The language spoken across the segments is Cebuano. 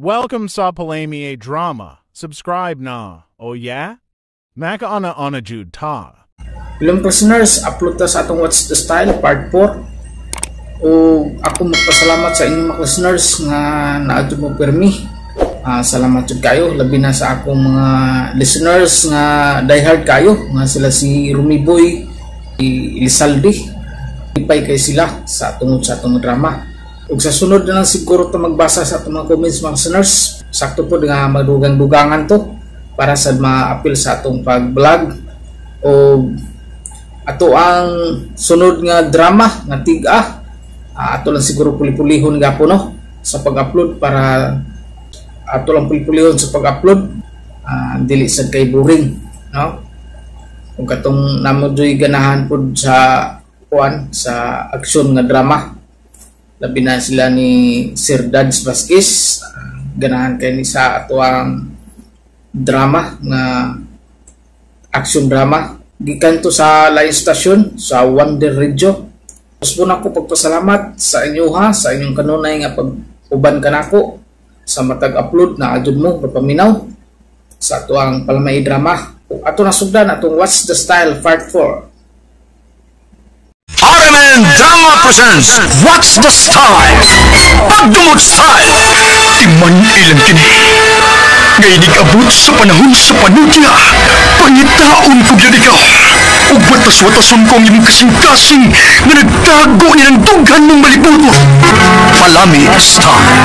Welcome sa Palami Drama. Subscribe na. Oh yeah? Makaana ana jud ta. Hello listeners, upload ta sa atong What's the Style Part 4. O ako magpasalamat sa inyong mga listeners nga naadto mo pirmi. Salamat jud kayo, labi na sa akong mga listeners nga diehard kayo, nga sila si Rumi Boy, si Elizalde. Ipay kay sila sa tungod sa atong drama. Ug sa sunod na lang siguro ta magbasa sa atong mga comments mga listeners. Sakto po nga magdugang-dugangan to para sa ma-appeal sa atong pag-vlog. O ato ang sunod nga drama nga tig-a, ato lang siguro puli-pulihon gapon no sa pag-upload, para ato lang puli-pulihon sa pag-upload, dili sad kay boring no. Kung katong namo joy ganahan pud sa kuan sa action nga drama, labi na sila ni Sir Dads Vasquez, ganahan kay ni sa ato ang drama nga action drama gikan to sa Lion Station sa Wonder Radio. Gusto na ko pagpasalamat sa inyo ha, sa inyong kanunay nga pag-uban kanako sa matag upload na adud mo papaminaw sa ato ang Palamay Drama. Ato nasugdan atong What's the Style Part 4. RMN Drama presents What's the Style? Pagdumot Style! Timan ilang kini. Ngayon abot sa panahon sa panudya, pangitaon ko gyud ikaw. Ug watas-watason ko ang imong kasing-kasing nga nagtago ni ng dughan mong malibuto. Palami Style.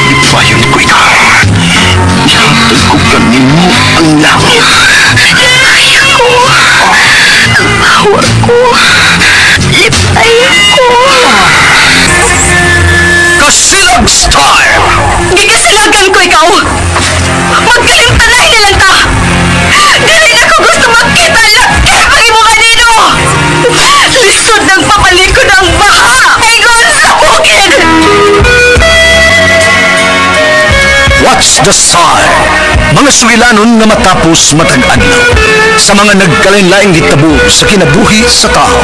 Ipayon ko ikaw. Ihatag ko kanimo ang langit. Ayoko. Ang power ko. Lipay ko. Kasilag Style! Gikasilagan ko ikaw. Magkalimtanay na lang ta. Dili na ko gusto magkita laki pag imo kanino. Lisod ng papalikod ang baha. Ingon sa bukid. What's the Style? Mga sugilanon nga matapos matag adlaw sa mga nagkalain-laing hitabo sa kinabuhi sa tao.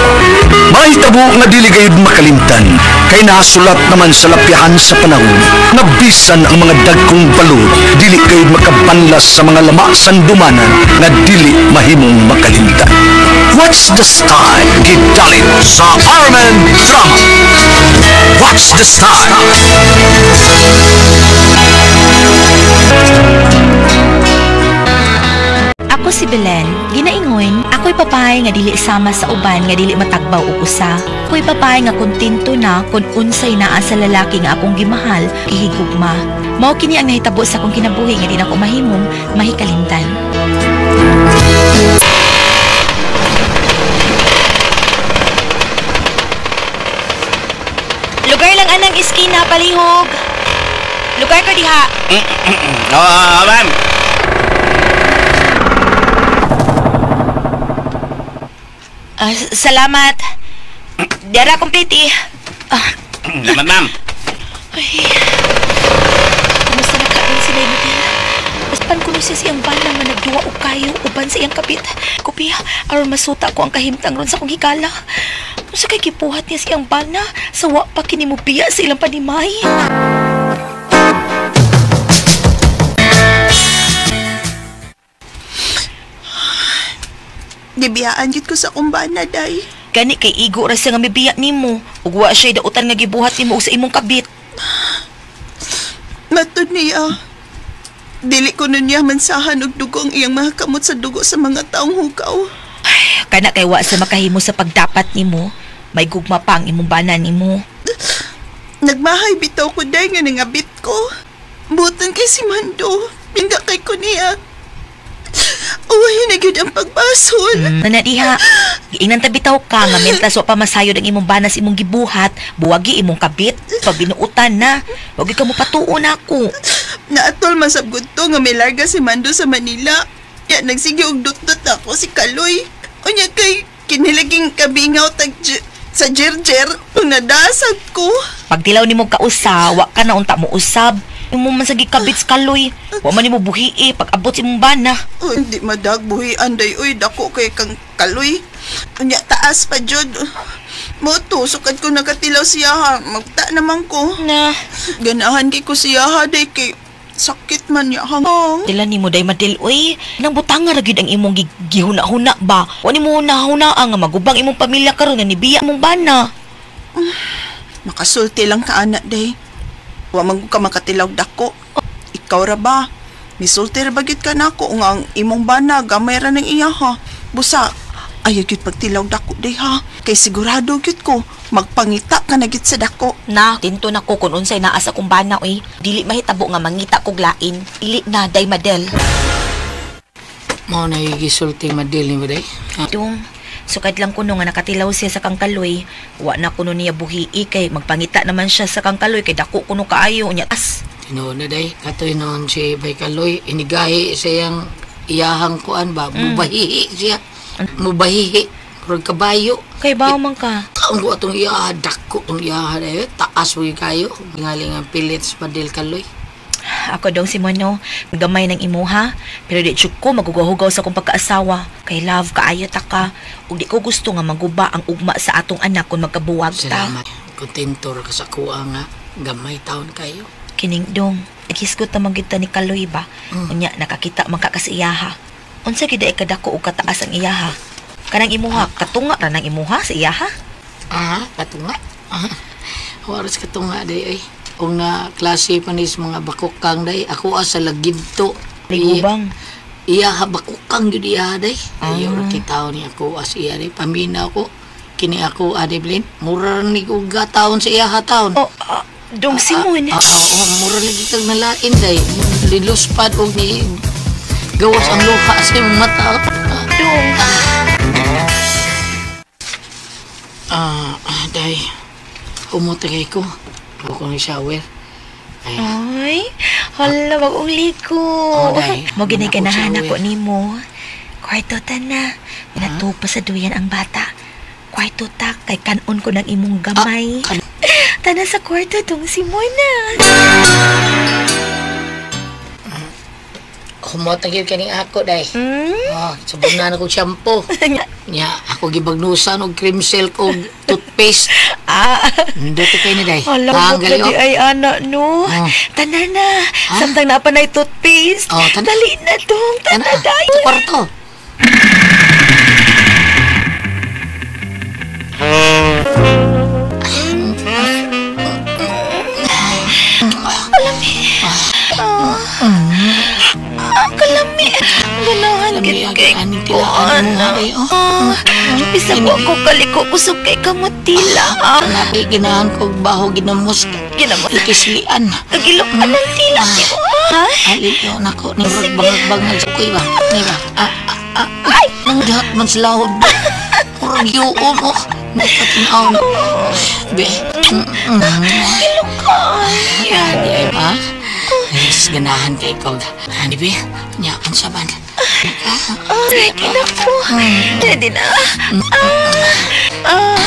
Mga hitabo nga dili gayud makalimtan kay nasulat naman sa lapyahan sa panahon nga bisan ang mga dagkong balod dili gayud makabanlas sa mga lama sandumanan nga dili mahimong makalimtan. What's the Style? Gidalit sa RMN Drama. What's the Style? Ako si Belen, ginaingon, ako'y babae nga dili sama sa uban nga dili matagbaw og usa. Ako'y babae nga kontento na kung unsay naa sa lalaki nga akong gimahal, gihigugma. Mao kini ang nahitabo sa akong kinabuhi nga di nako mahimong mahikalimtan. Lugar lang anang iskina, palihog. Lugar ko diha. Oo, ma'am. Salamat. Diara complete. Salamat, ma'am. Ay. Kumusta na karon si David? Baspan ko siya siyang bana nga nagduwa og kayo uban sa iyang kapit. Kupiya, aron masuta ko ang kahimtang ron sa akong higala. Unsa kay gibuhat niya siyang bana sa wa pa kini mobiya sa ilang panimay? Gibiyaan jud ko sa akong bana, day. Gani kay igo ra siya nga mibiya nimo ug wa siya dautan nga gibuhat nimo og sa imong kabit. Matud niya. Dili ko nun niya mansahan og dugo ang iyang mga kamot sa dugo sa mga taong hugaw. Ay, kana kay wa sa makahimo sa pagdapat nimo. May gugma pa ang imong bana nimo. Nagmahay bitaw ko, day, nga nangabit ko. Butan kay si Mando. Pinda kay ko niya. Uy, nagyud ang pagbasol. Nana diha. Giingnan ta bitaw ka nga mentas wa pa masayod ang imong bana sa imong gibuhat, buwagi imong kabit, pagbinuutan na. Wag ka mo patuon ako. Naatol masabgod to nga may larga si Mando sa Manila. Ya nagsige og dutdut ako si Kaloy. Unya kay kinilaging kabingaw tag sa jerjer ug nadasag ko. Pagtilaw nimo kausa, wa ka na unta mo usab. Imo man sa gikabit sa Kaloy. Wa man nimo buhi pag abot sa imong bana. Uy, hindi madag buhi anday uy dako kay kang Kaloy. Unya taas pa jud. Mo to, sukad ko nakatilaw siya ha. Magta naman ko. Na, Ganahan kay ko siya ha, day kay sakit man niya hang. Dila ni mo day Madel oy. Nang butanga ra gyud ang imong gihuna-huna ba. Wa nimo hunahuna nga magubang imong pamilya karon nga nibiya imong bana. Makasulti lang ka ana day. Wa man ka makatilaw dako. Ikaw ra ba? Misulti ra ba gyud ka nako nga ang imong bana gamay ra ng iya ha. Busa ayaw gyud pagtilaw dako day ha. Kay sigurado gyud ko magpangita ka na gyud sa dako. Na, tinto na ko kung unsay naa sa akong bana oy. Dili mahitabo nga mangita kog lain. Dili na day Madel. Mao na gisulti Madel ni mo day. Dong, sukad lang kuno nga nakatilaw siya sa kangkaloy. Wa na kuno niya buhii kay magpangita naman siya sa kangkaloy kay dako kuno kaayo unya. As, Tinuod na day, katoy noon si Baykaloy, inigahi siyang iyahang kuan ba, mubahihi siya. Mubahihi, murag kabayo. Kay bawo man ka. Taong ko atong iyaha, dako atong iyaha day, taas mo kayo. Ngaling ang pilit sa Madel Kaloy. Ako dong si Mono, gamay ng imuha, pero di jud ko magugahugaw sa akong pagkaasawa. Kay love kaayo ta ka, ug di ko gusto nga maguba ang ugma sa atong anak kung magkabuwag ta. Salamat. Kontento ra ka sa kuha nga, gamay taon kayo. Kining dong, naghisgot na man gyud ta ni Kaloy ba? Unya nakakita man ka kasi iyaha. Unsa gyud ay kadako og kataas ang iyaha? Kanang imuha, katunga ra nang imuha sa iyaha? Ah, katunga. Ah, waras katunga day ay. Kung na klase pa ni sa mga bakukang day, ako asa lagidto. Ligubang. Iya ha bakukang gyud iya day. Ayaw ra kitaw ni ako as iya day. Paminaw ko. Kini ako ade Blin. Mura ni og taon sa iya ha taon. Oh, dong Simon. Oh, mura lagi kag nalain day. Liluspad og ni gawas ang luha sa imong mata. Dong. Day. Humutagay ko. Ako ni shower. Ay, Ay, hala, wag ligo. Oh, day. Mo ginay ganahan Ako ako nimo. Kwarto ta na. Natug pa sa duyan ang bata. Kwarto ta, kay kanon ko ng imong gamay. Tana sa kwarto tong si Mona. Humutagay kaning ako, day. Oh, sabunan ako shampoo. Nya, ako gibagnusan og cream silk og toothpaste. Ah, Nindot kay ni day. hala, Ah, mo gali, lagi oh. ay ana no. Oh. Tana na. Samtang naa pa na'y toothpaste. Oh, tana. Dali na dong, tana, Ana, dayon. sa kwarto. Ah, kalami. Ganahan Kalami, gid kay aning tilaan mo, ay, oh. Ah, Bisag wa ko kaliko kusog kay kamutila. Ah, Napi ginahan ko baho ginamos. Ginamos. Ikislian. Kagilok ka ng tila. Ha? Alil yo nako ni murag bangag ko ba. Ni ba? Ay, nangdahat man sila hod. Murag yuon oh. Nakatinaw. Be. Gilukan. Ya, di ay ba? Yes, ganahan kay ko. Ani be? Nya unsa man? Ay, kinako. Ready na. Ah.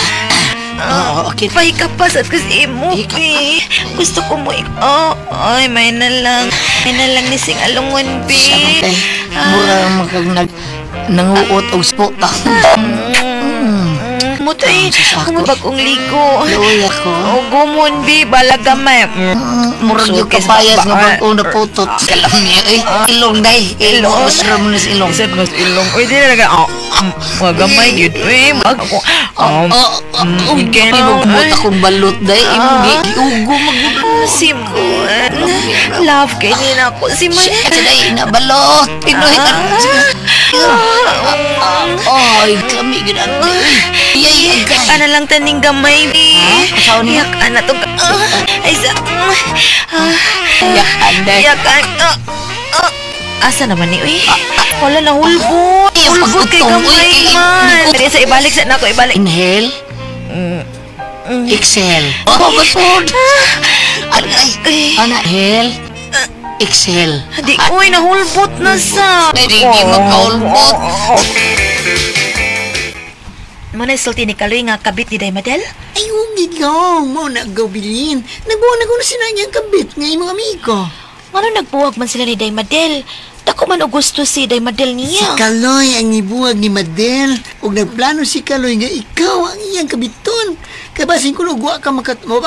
Oo, okay. Pahikapas at kasi imo, Hikapas. bi. Gusto ko mo Oh, ay, may na lang. May na lang ni sing alungon, bi. Sama kay mura makag nag nanguot og spota. Mutay, Sa sako. kung bagong ligo. Luoy ako. O, gumon, bi. Balagamay. Murag yung Sukis kapayas nga ba- bag-o na putot. Kalam niya eh. Ilong day. Ilong. Mas ramon na sa ilong. Isad mas ilong. Uy, di na naga. Oh, mga gamay, yun. Uy, mag ako. Oh, oh, oh, ikaw. Imong akong balot day. Imong giugo magulo. Simon. Love kay nina ako. Simon. Shit, day na balot. Pinoy. Ay, kami ginante. Yay, agay. Ana lang taning gamay, bi. Asawa niya? Yak, ana to. Ay, sa... Yak, anday. Yak, Asa naman ni, uy? Wala na, hulbot. Ay, Hulbot kay pagutong, gamay uy, man. Dali sa ibalik sa nako, ibalik. Inhale. Exhale. Oh, basod. Aray. Ana, inhale. Exhale. Di, uy, nahulbot na sa. Ay, di magkahulbot. Muna sulti ni Kaloy nga kabit ni Day Madel? Ay, ugigong mo na gabilin. Nagbuwan ako na sila niyang kabit nga imong amigo. Ngano nagbuwag man sila ni Day Madel? Dako Dako man og gusto si Day Madel Si niya. Kaloy ang ibuwag ni Madel. Ug nagplano si Kaloy nga ikaw ang iyang kabiton. Kay basin kuno wa ka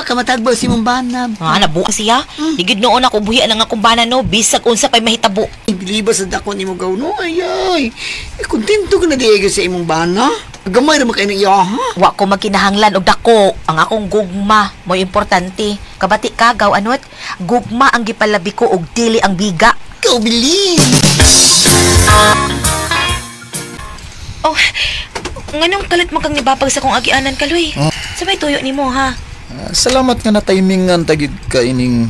ka matagbaw si imong banab. Ah, nabuka siya. Digid noon ako buhian ang akong bana no, bisag unsa pay mahitabo. Biliba sa dako nimo gaw no. Ay ay. Eh, kontento ka na di sa imong bana. Gamay ra man kay nang iyaha. Wa ko magkinahanglan og dako. Ang akong gugma mo importante. Kabati ka gaw anot, gugma ang gipalabi ko og dili ang biga. Ikaw bilin. Oh, nganong kalit mo kang nibapag sa kong agianan Kaloy? Sa may tuyo nimo ha. Salamat nga na timingan tagid ka ining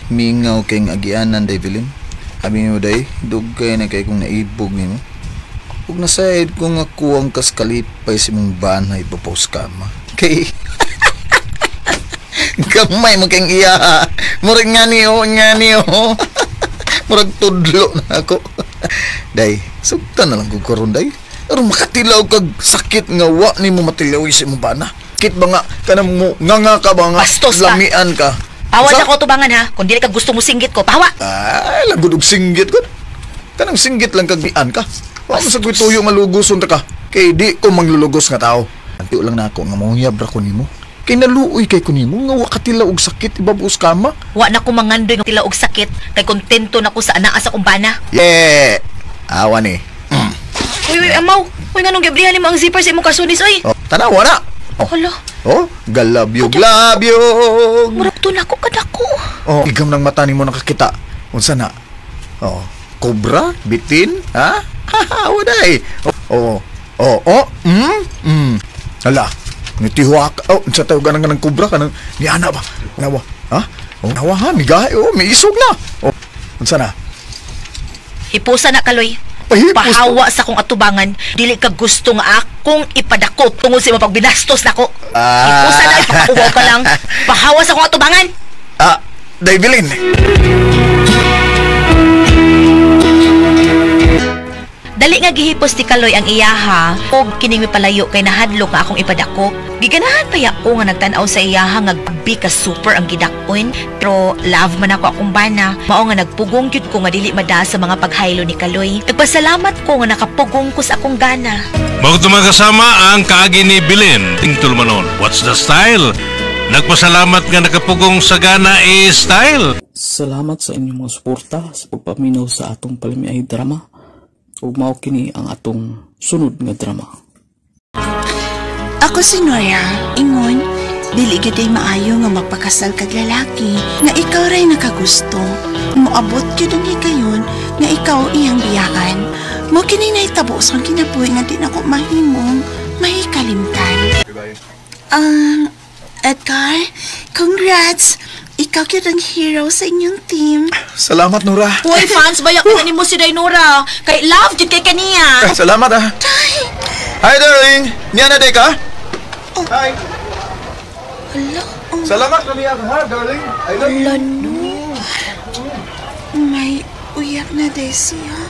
mingaw kay agianan day Bilin. Abi mo day, dugay na kay kong naibog nimo. Ug nasayod ko nga kuwang kas kalipay sa imong banay ipapost ka ma. Kay gamay mo kang iya. Murag nga niyo, nga niyo. Murag tudlo na ako. Day, sugtan na lang ko karon day. Aron makatilaw kag sakit nga wa nimo matilaw sa imong bana. Kit ba nga kanang mo nga ka ba nga Bastos ka. lamian ka. Pawa sa ko tubangan ha. Kung dili ka gusto mo singgit ko, pawa. Ay, lagod og singgit ko. Kanang singgit lang kag mian ka. Wa man sa ko'y tuyo nga lugoson ta ka. Kay di ko manglulugos nga tao. Antiyo lang na ako nga manguyab ra ko nimo. Kay naluoy kay ko nimo nga wa katilaw og sakit ibabos kama. Wa na ko mangandoy nga tilaw og sakit kay kontento na ko sa anaa sa akong bana. Yeah. Awa ni. Uy, uy, amaw. Uy, nganong giblihan nimo ang zipper sa imong kasunis, uy. Oh, tanawa na. Oh. Hala, Oh, galabyog labyog. murag to nako kadako. Oh, igam ng mata nimo nakakita. Unsa na? Oh, kobra, bitin, ha? Haha, waday. Oh, oh, oh, Hala, nitihuak. Oh, unsa tayo ganang ganang kobra kanang niana ba? Nawa, ha? Oh, nawa ha, migahay, oh, miisog na. Oh, unsa na? Hipusa na Kaloy. Pahipos. Pahawa sa kong atubangan, dili ka gusto nga akong ipadakop tungod sa imong pagbinastos nako. Ah. Hipusa na ipakauwaw ka lang. Pahawa sa kong atubangan. Ah, Daybilin. Dali nga gihipos ni Kaloy ang iyaha og kining mipalayo kay nahadlok nga akong ipadako. Giganahan pa ko nga nagtan-aw sa iyaha nga grabe ka super ang gidakon, pero love man ako akong bana. Mao nga nagpugong gyud ko nga dili mada sa mga paghaylo ni Kaloy. Nagpasalamat ko nga nakapugong ko sa akong gana. Mao mga kasama ang kaagi ni Bilin. Ting Tulmanon. What's the style? Nagpasalamat nga nakapugong sa gana e style. Salamat sa inyong mga suporta sa pagpaminaw sa atong palamiay drama. Ug mao kini ang atong sunod nga drama. Ako si Nora, ingon, dili gyud ay maayo nga magpakasal kag lalaki nga ikaw ray nakagusto. Moabot gyud ang higayon nga ikaw iyang biyaan. Mo kini nahitabo sa akong kinabuhi nga di nako mahimong mahikalimtan. Edgar, congrats! Ikaw gyud ang hero sa inyong team. Salamat, Nora. Hoy, fans, bayak na nimo si Dainora. Kay love jud kay kaniya. Salamat ah. Hi, darling. Niya na day ka? Hi. Hala, Salamat kami ha, darling. I love you. hala no. May uyab na day siya.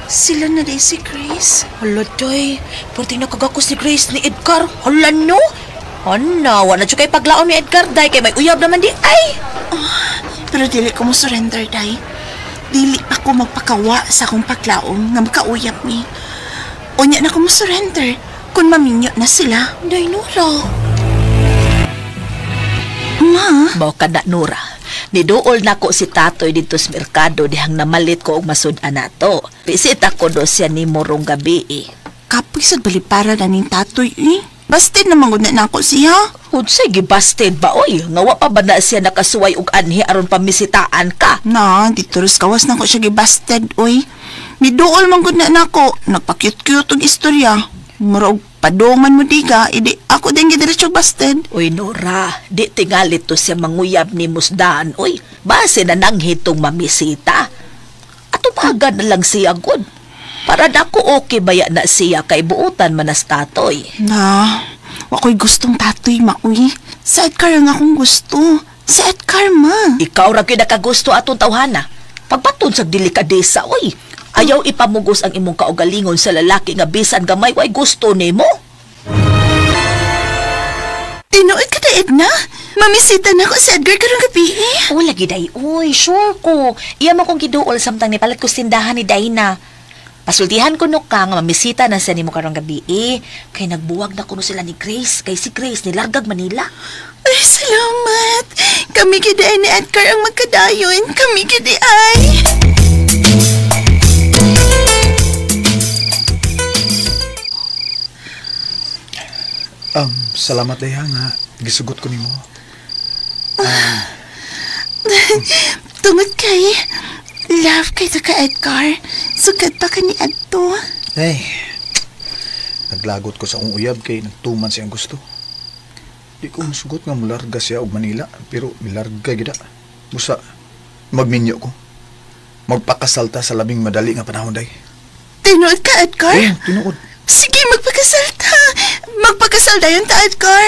Sila na day si Grace. Hala, day. Pwede nakagakos ni Grace ni Edgar. Hala no. Ana, wala jud kay paglaom ni Edgar day kay may uyab naman di ay. Pero dili ko mo surrender, day. Dili pa ko magpakawa sa akong paglaom nga makauyab ni. Unya na ko mo surrender kung maminyo na sila. Day Nora. Ma, Mao ka na, Nora. Niduol nako si Tatoy dito sa merkado dihang namalit ko og masud-an nato. Bisita ko do siya ni Morong gabi eh. kapoy sa balipara na ning tatoy eh. Basta naman gud na nako siya. Unsay gibasted ba oy? Nga wa pa ba na siya nakasuway og anhi aron pamisitaan ka? Na, dito rin kawas na ko siya gibasted, oy. Miduol man gud na nako. Nagpa-cute-cute og istorya. Murag padungan mo diga, idi ako din gidiretso busted. Uy, Nora, di tingali to siya manguyab ni Musdaan, uy. Base na nanghitong mamisita. Atubagan na lang siya, god. Para dako okay baya na siya kay buutan manas tatoy. Na, wako'y gustong tatoy maui. Sa Edgar ang akong gusto. Sa Edgar ma. Ikaw ra gyud nakagusto atong tawhana. Pagbaton sa delikadesa, uy. Ayaw ipamugos ang imong kaugalingon sa lalaki nga bisan gamay way gusto nimo. Tinuod ka na, Edna. Mamisita na ko si Edgar karong gabi eh. Oh, lagi day. Uy, sure ko. Iya mo kong giduol samtang nipalit ko tindahan ni Dayna. Pasultihan ko no ka nga mamisita na siya nimo karong gabi eh. Kay nagbuwag na kuno sila ni Grace. Kay si Grace nilargag Manila. Ay, salamat. Kami gid ay ni Edgar ang magkadayon. Kami gid ay. Salamat daya nga gisugot ko nimo. Tungod kay love kay ka Edgar. Sugad pa ka ni Adto. Ay, naglagot ko sa akong uyab kay nagtuman siyang gusto. Di ko masugot nga mularga siya og Manila, pero milarga gida. Busa, magminyo ko. Magpakasal ta sa labing madali nga panahon day. Tinuod ka, Edgar? Eh, tinuod. Sige, magpakasal ta. Magpakasal dayon ta, Edgar.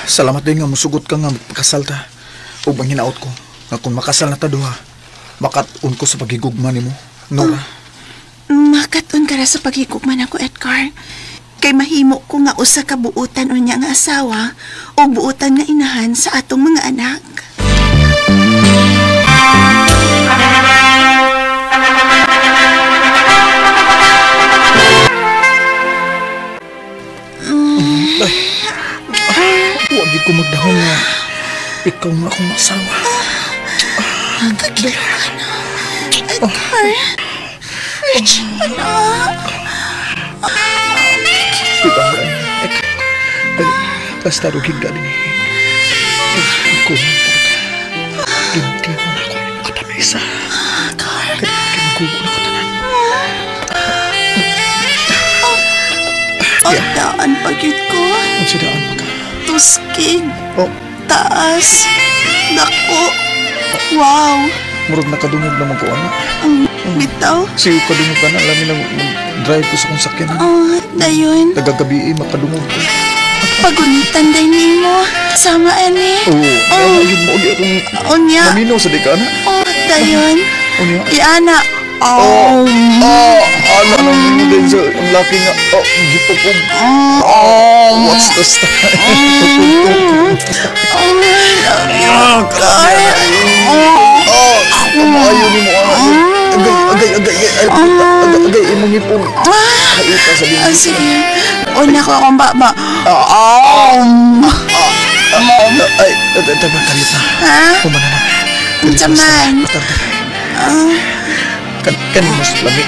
Salamat din nga musugot ka nga magpakasal ta. Ug ang hinaot ko, nga kung makasal na ta duha, makat-on ko sa pagigugma nimo, Nora. Makat-on ka ra sa paghigugma nako, Edgar. Kay mahimo ko nga usa ka buutan unya nga asawa o buutan nga inahan sa atong mga anak. Huwag ko magdahon nga ikaw nga akong asawa. Kagilo ka na. Edgar, virgin pa na. Diba, basta rugig ka din eh. Ako, ginti mo na ako yung katamesa. Edgar. Kaya magubo na ko tanan. Oh, daan pagit ko. Ang sidaan pa ka. Tuskig. Oh. Taas. Dako. Wow. Murag nakadungog naman ko, anak. Bitaw. Siyo kadungog ka na. Alam nila, drive ko sa kong sakyan. Oh, dayon. Nagagabi, makadungog ko. Pagunitan day nimo. Sama, ani. Oo. Oh, ayun mo. Akong Unya. Naminaw sa di ka, anak. Oh, dayon. Unya. Iana. Oh. Oh, ano nang din sa ang laki nga. Oh, gipupog. Oh, what's the style? Oh, love you, Edgar. Oh, ayaw ni mo. Agay, agay, agay, agay, agay, agay, imong ipon. Hayuta sa Ah, din. sige. Una ko akong baba. Ay, tama, kalit na. Ha? Kumana na. Unsa man? Kani mas lami.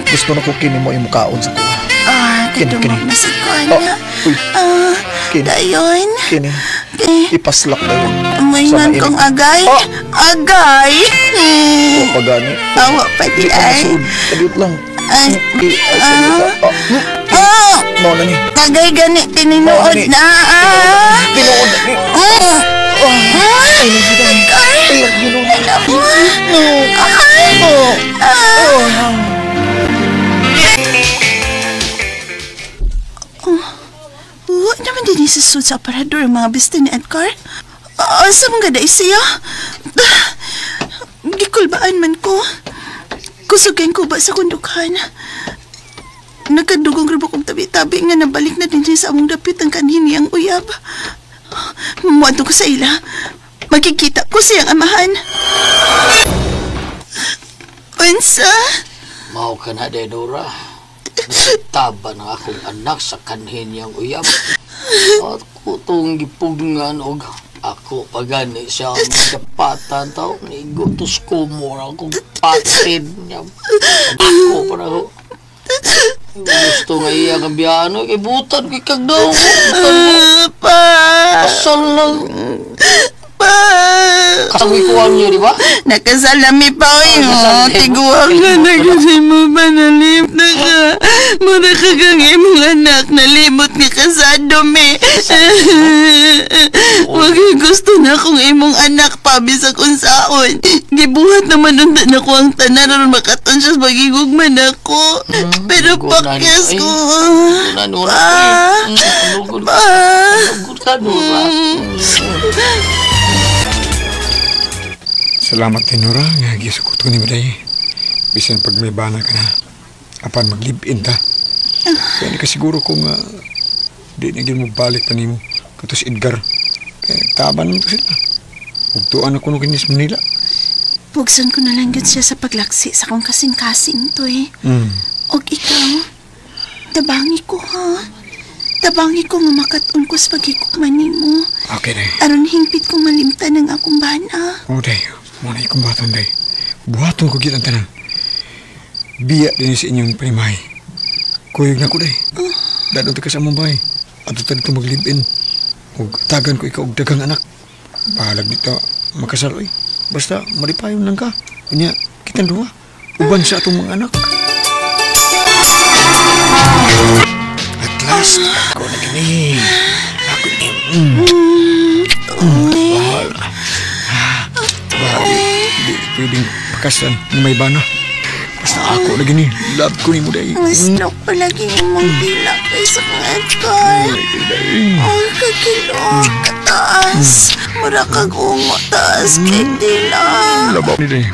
Gusto na ko kini mo imukaon sa kuha. Ah, Kini, kadungog kini. na sa ko, Oh, anak. uy. Ah, Kini. dayon. Kini. Ipaslak dayon. Maingon Sa kong mainit. agay. Oh. Agay. Oh, pagani. Awa pa di Di ka ay. masuod. Kadiyot lang. Ay. Ay, ay, salita. Oh, Oh, mao na ni. agay gani tinuod Mao na. Ah. Tinuod na ni. Oh. Ay, love you, Edgar. I love you, Nora. I love you. Ay. Oh. Ah. Oh, naman din isusud sa aparador ang mga bista ni Edgar. Asa mong gada siya? Gikulbaan man ko. Kusugin ko ba sa kundukhan? Nagkadugong ribok kong tabi-tabi nga nabalik na din siya sa among dapit ang kanhin niyang uyab. Muadto ko sa ila. Makikita ko siyang amahan. Unsa? Mao ka na, Denora. Taba na akong anak sa kanhin niyang uyab. Ako tong gipugngan og ako pagani siya ang dapatan tao. Nigo tos kumor akong patid niya. Ako pa na ako. Gusto nga iya nga biyano. Kay butan kay kag daw. Pa! Kasal lang. Pa! Kasawi ko niyo, di ba? Nakasalami pa oy. Nakasal Oh, mo. tiguang na nagasi mo ba nalimot na ka. Mura ka kang imong anak nalimot nga kasado me. Wag gusto na kong imong anak pa bisag unsaon. Gibuhat naman unta na ko ang tanan aron makaton siya sa pagigugman ako. Pero pakyas ko. Nora, Nora. Pa. Lugod Pa. Lugod ka, Nora. Salamat kay Nora nga gisugot ko ni Maday. Bisan pag may bana ka na, apan mag-live-in ta. Kaya nakasiguro ko nga Di na gyud mo balik pa nimo. Kato si Edgar. Kaya nagtaban naman to sila. Ugtuan ako nung kinis Manila. Pugson ko na lang gyud siya sa paglaksi sa akong kasing-kasing to eh. Og ikaw, tabangi ko ha. Tabangi ko nga makat-on ko sa paghigugma nimo. Okay, day. Aron hingpit kong malimtan ang akong bana. Oh, day. Muna ikong buhaton, day. Buhaton ko gyud ang tanan. Biya din sa inyong panimahay. Kuyog na ko, day. Dadong ka sa among bahay. Ato ta dito mag-live-in. Og tagan ko ikaw og daghang anak. Bahalag dito makasal, oy. Basta maripayon lang ka. Unya, kitang duha. Uban sa atong mga anak. At last, ako na gini. Ako ni. Bahal. Bahal. Di pwedeng pakasan ng may bana. Basta ako na gini. Love ko ni mo day. Mas look palagi imong dila kaysa kang Edgar. Ay, kakilog, kataas. Mura kag ungo taas kay dila. Labaw ni day.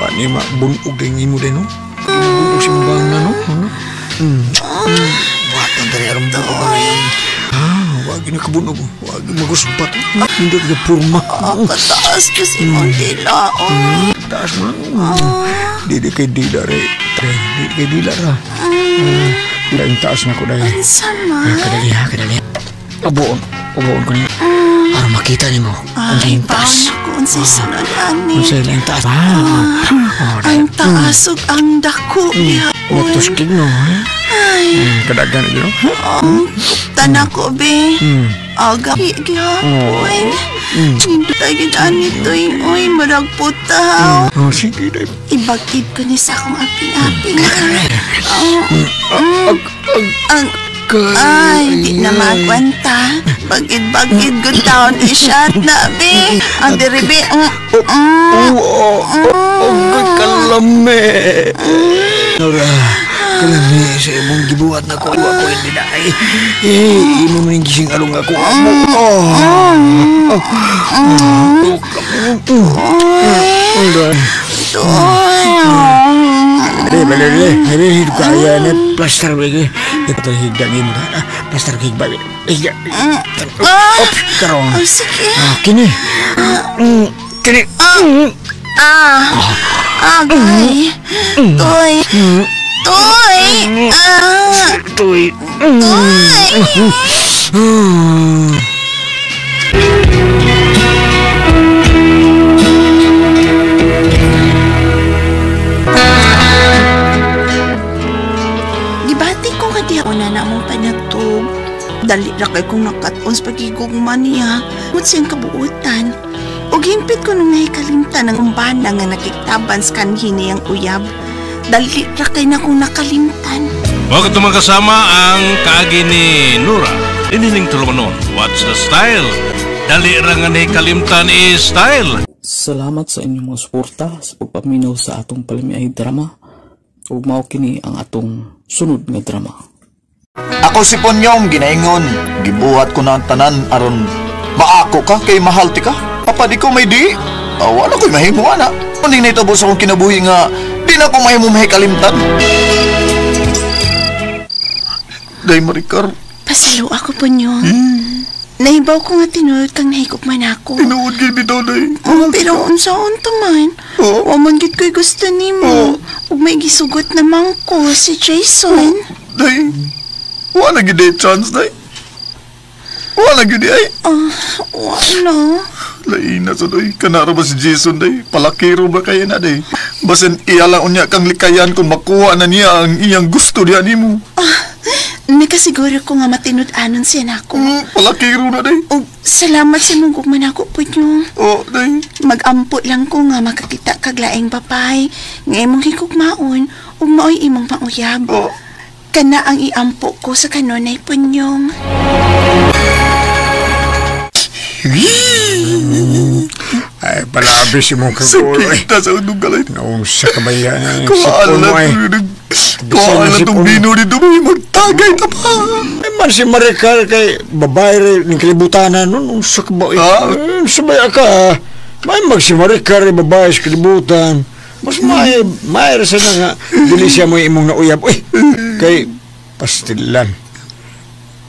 Ani ma bunog day ngimo day no. Bunog si mong bana no. Buhatan diri aron bunog ba ngayon. Wag na kabunog. Wag maguspat. Nindot ka purma. Kataas kasi imong dila. Taas mo lang. Dili kay dila re. Dili kay dila ra. Dili taas na ko dahil. Unsa man? Kadali ha, kadali. Ubuon. Ubuon ko niyo. Aron makita nimo. Ay, paon ako unsay sunod ani. Unsay lang taas. Ang taas ug ang dako niya. Utos kig no. Ay. Kadagan gyud no. Kupta na ko be. Aga gihapon. Nindot ay gid ani toy. Oy, murag putaw. Oh, sige day. Ibag-ib ko ni sa akong aping-aping. Ay, di na maagwanta. Bagid-bagid good town i-shot na, be. Ang diri, be. Oo, kalame. Nora, kalame sa imong gibuhat na ko. Ako hindi na. Eh, imo man gising along ako. Dili, kaya na plaster lagi. Ito higda mo. Plaster higda. Higda. Op, karon. Oh, sige. Kini. Kini. Agay. Toy. Toy. Toy. Toy. Gibati ko nga di ako na namong panagtog. Dali ra kay kong nakat-on sa pagigugma niya. Ngut siyang kabuutan. Ug hingpit ko nung nahikalimtan ang umbana nga nakiktaban sa kanhi niyang uyab. Dali ra kay na kong nakalimtan. Huwag itong kasama ang kaagi ni Nora. Inining tulumanon, What's the Style? Dali ra nga nahikalimtan is style. Salamat sa inyong mga suporta sa pagpaminaw sa atong palamiay drama. Ug mao kini ang atong sunod nga drama. Ako si Ponyong ginaingon, gibuhat ko na ang tanan aron maako ka kay mahal ti ka. Papa di ko may di. Wala ko'y mahimo ana. Uning naitabo sa akong kinabuhi nga di na ko mahimo mahikalimtan. Day Maricar. Pasalo ako, Ponyong. Nahibaw ko nga tinuod kang nahigop man ako. Tinuod gid bitaw day. Pero unsaon to man? Wa man gid ko'y gusto nimo. Ug may gisugot naman ko si Jason. Day. Wa na gid chance day. Wa na gid ay. Wa na. Lain na sa day. Kanaro ba si Jason day? Palakiro ba kayo na day? Basin iya lang unya kang likayan kung makuha na niya ang iyang gusto diya nimo. Nakasiguro ko nga matinud-anon siya nako. Palakiro na day. Og salamat sa imong gugma nako, Punyong. Oh, day. Magampo lang ko nga makakita kag laing babae nga imong higugmaon ug maoy imong mauyab. Oh. Kana ang iampo ko sa kanunay, Punyong. Ay, palabi si mong kagulo. Sakita sa unong galay. Noong sa kabayan. Kuhaan na itong bino dito. May magtagay na pa. Ay man si Maricar kay babae rin ng kalibutanan nun. Sa kabayan. Sabay ka. May mag si Maricar ay babae sa kalibutan. Mas may sa na nga. Dili siya mo imong nauyab. Uy, kay Pastilan.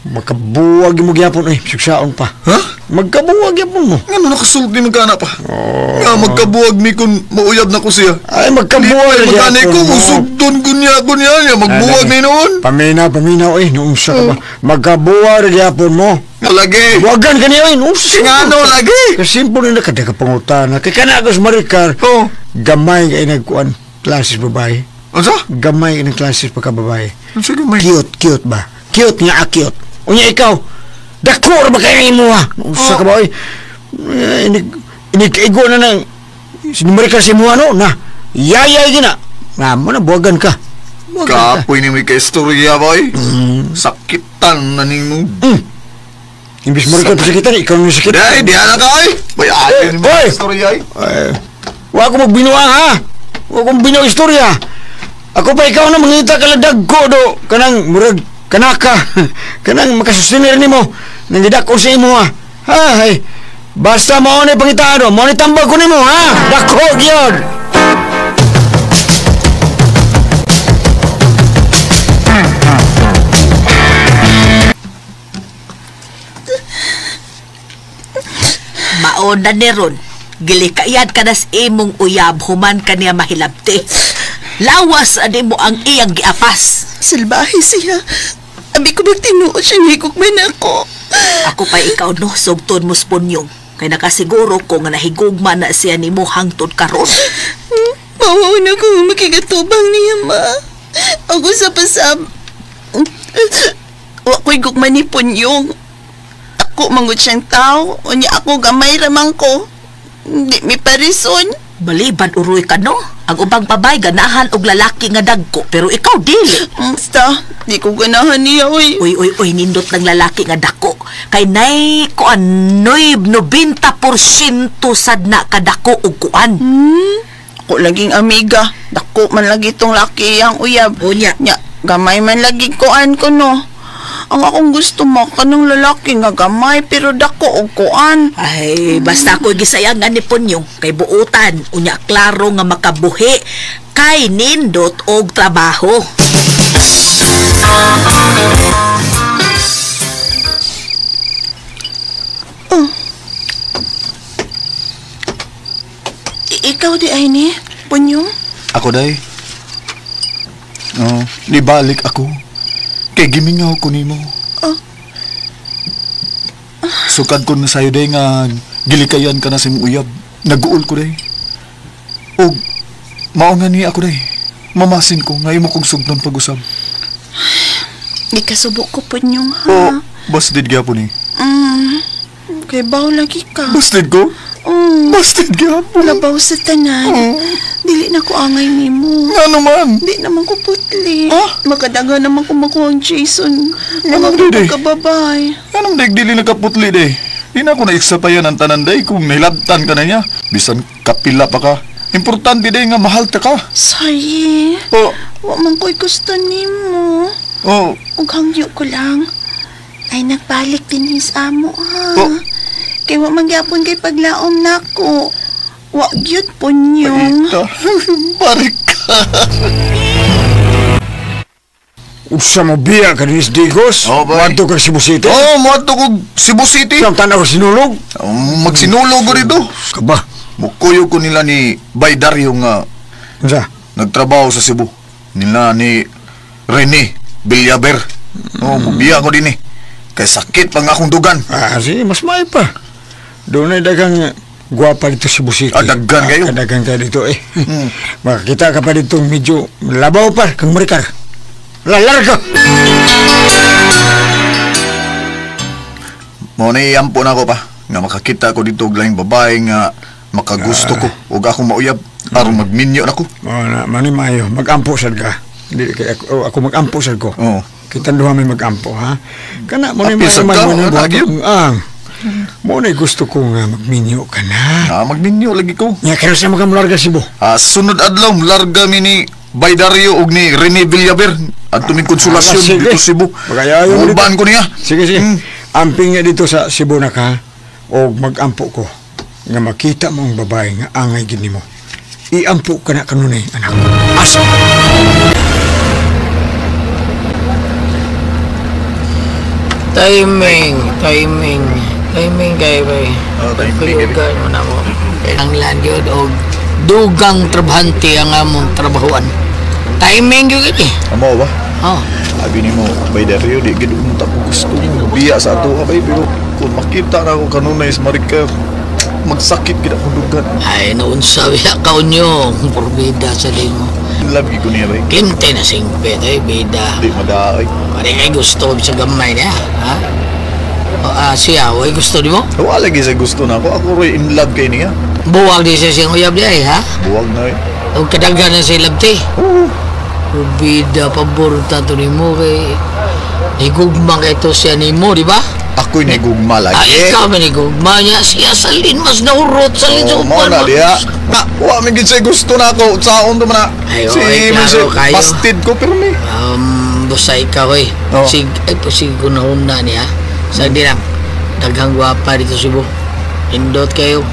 Makabuwag mo gyapon ay suksaon pa. Ha? Magkabuwag gyapon mo. Ngano nakasulti man kana pa? Oh. Nga magkabuwag mi kun mauyab na ko siya. Ay magkabuwag gyapon. Magkani ko usugton kunya kunya niya magbuwag ni noon. Paminaw, paminaw eh noon sa ka ba. Magkabuwag gyapon mo. Lagi. Buwagan ka niya eh noon sa. Ngano lagi? Kasimple na kada ka pangutana. Kay kana ako sa Maricar. Oh. Gamay kay nagkuan klases babae. Unsa? Gamay ng klases pagka babae. Unsa gamay? Cute, cute ba? Cute nga cute. Unya ikaw, dako ra ba kay imo ha? Unsa ka ba oy? Inig na nang sinumari ka sa imo ano na. Yayay gina. Na mo na buwagan ka. Kapoy ni may kaistorya boy. Sakitan na nimo. Imbis mo rin ka pasakitan, ikaw nang sakitan. Day, di na ka oy. Bayaan ni mo istorya ay. Wa ko magbinuang ha. Wa ko magbinuang istorya. Ako pa ikaw na mangita ka lang dagko do kanang murag kanaka kanang makasustenir nimo nang gidako sa imo ha. Ay, basta mao ni pangitado, mao ni tambag ko nimo ha. Dako gyud. Mao na ni ron. Gilikayad ka nas imong uyab human ka niya mahilabti. Lawas ani mo ang iyang giapas. Salbahe siya. Abi ko magtinuod siya higugman ako. Ako pa ikaw no, sugton mo spunyong. Kay nakasiguro ko nga nahigugma na siya nimo hangtod karon. Mawaw na ko makigatubang niya, ma. Ako sa pasab. Wa ko'y gugma ni Punyong. Ako manggod siyang tao. Unya ako gamay ramang ko. Hindi mi parison. Baliban uroy ka no. Ang ubang babay ganahan og lalaki nga dagko pero ikaw dili. Basta, di ko ganahan niya oy. Uy uy uy nindot ng lalaki nga dako. Kay nay kuan 90% sad na kadako og kuan. Ako laging amiga. Dako man lagi tong laki ang uyab. Unya. Nya, gamay man lagi kuan ko no. Ang akong gusto mo kanang lalaki nga gamay pero dako og kuan. Ay, basta ako gisayangan ni Punyong kay buutan unya klaro nga makabuhi kay nindot og trabaho. Oh. Ikaw di ay ni, Punyong? Ako day. Oh, nibalik ako. Kay gimingaw ko nimo. Oh. Sukad ko na sayo day nga gilikayan ka na sa imong uyab. Naguol ko day. Og mao nga ni ako day. Mamasin ko nga imo kong sugdon pag-usab. Gikasubo ko Punyong ha. Oh, busted gyapon ni. Kay baw lagi ka. Busted ko? Busted gyapon. Labaw sa tanan. Dili na ko angay nimo. Ngano man? Di naman ko putli. Ah? Makadaga naman ko makuha ang Jason. Ngano day? Kababay. Anong day dili nakaputli day? Di na ako naiksapayan ang tanan day kung nahilabtan ka na niya. Bisan kapila pa ka. Importante day nga mahal ta ka. Sorry. Oh. Wa man ko'y gusto nimo. Oh. Ug hangyo ko lang. Ay nagbalik din his amo ha. Oh. Kay wa man gyapon kay paglaom nako. Wa gyud Punyong. Balik ka. Usa mo biya ka dinis Digos? Oh, boy. Muadto ka Cebu City? Oo, oh, muadto ko Cebu City. Siyang tanaw sinulog? Magsinulog ko dito. Kaba? Mukuyo ko nila ni Bay Dario nga Unsa? Nagtrabaho sa Cebu. Nila ni Rene Villaver. Oo, mubiya ko din eh. Kay sakit pang akong dugan. Ah, sige, mas may pa. Doon ay dagang gwapa dito sa Cebu City. Ah, daggan kayo. Ah, daggan kayo dito eh. Makakita ka pa dito medyo labaw pa kang marikar. Lalarga! Mao na iampo na ako pa. Nga makakita ko dito og laing babae nga makagusto ko ug akong mauyab aron magminyo na ko. Mao na, mani maayo. Magampo sad ka. Dili kay ako, ako magampo sad ko. Oo. Kitang duha may magampo ha. Kana mo ni Apil sad ka, maayo. Ah. Mo na gusto ko nga magminyo ka na. Ah, magminyo lagi ko. Nya kaya sa mga mularga Cebu. Ah, sunod adlaw larga mi ni Bay Dario og ni Rene Villaver. Adto mi konsolasyon dito Cebu. Magayayo Urban ko niya. Sige, sige. Amping nga dito sa Cebu na ka og magampo ko nga makita mo ang babae nga angay gid nimo. Iampo ka na kanunay, anak. Asa. Timing kay bay. Oh, timing kay. Mo na mo. Ang lan gyud og dugang trabahante ang among trabahuan. Timing gyud eh. Amo ba? Oh. Abi nimo bay Dario di gid unta ko gusto mo biya sa ato ka bay pero kung makita na ako kanunay sa Maricar magsakit gid akong dugan. Ay naunsa biya ka unyo porbida sa dimo. Love gid ko niya bay. Kinte na singpit ay bida. Di madaay. Pare kay gusto sa gamay niya, ha? O, siya, way gusto di mo? Wala lagi sa gusto na ako. Ako roy in love kay niya. Buwag di siya siyang uyab di ay, ha? Buwag na eh. O kadaghan na siya labti. Oo. Bida, pabor ta to nimo kay higugma kay to siya nimo, di ba? Ako'y nahigugma lagi. Ay, ikaw may nahigugma niya. Siya salin, mas nahurot salin sa Oh, mao upan. na diha. Na, wa man gid siya gusto na ako. Saon to man na. Ay, Si okay, klaro kayo. Bastid ko pero may. Basta ikaw eh. Oh. Sig, ay, sig kunahuna niya. Sa di lang, daghang gwapa dito Cebu. Indot kayo.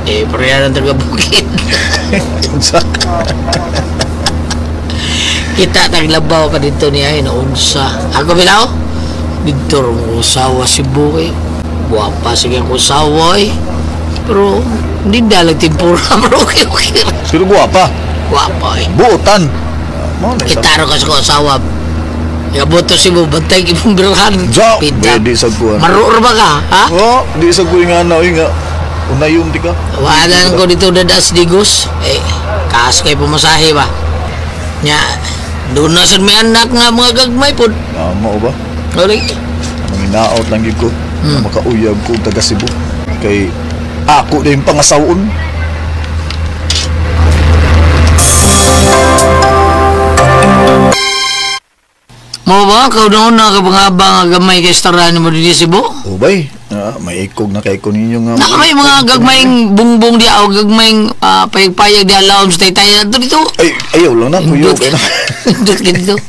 Eh, pareha ng taga bukid. Kita taglabaw ka dito niya, eh, naunsa. Ako bilaw? Dito rin usawa Cebu eh. Gwapa sige ang usawa eh. Pero, hindi dalag timpura, pero okay, okay. Pero gwapa? Gwapa eh. Buotan. Kita rin ka sa usawa. Ikabuto Cebu, bantay ibong birhan. Ja, pwede sa kuwan. Maruor ba ka, ha? Oo, di sa kuwan nga na, nga. Unayon di ka. Wala ko dito dadas digos. Eh, kaas kay pumasahe ba? Nya, doon na sa may anak nga mga gagmay po. Tama ba? Uli. Manginaot lang yun ko. Makauyab ko taga Cebu. Kay ako na yung pangasawon. Mo ba? Kau noon na kabangabang gamay kay staran mo dito Cebu? O bay, may ikog na kay ko ninyo nga. Na may mga gagmayng bungbong di o gagmayng payag-payag di alawm sa taytay na dito. Ay, ayaw lang na, kuyo. Indot ka dito.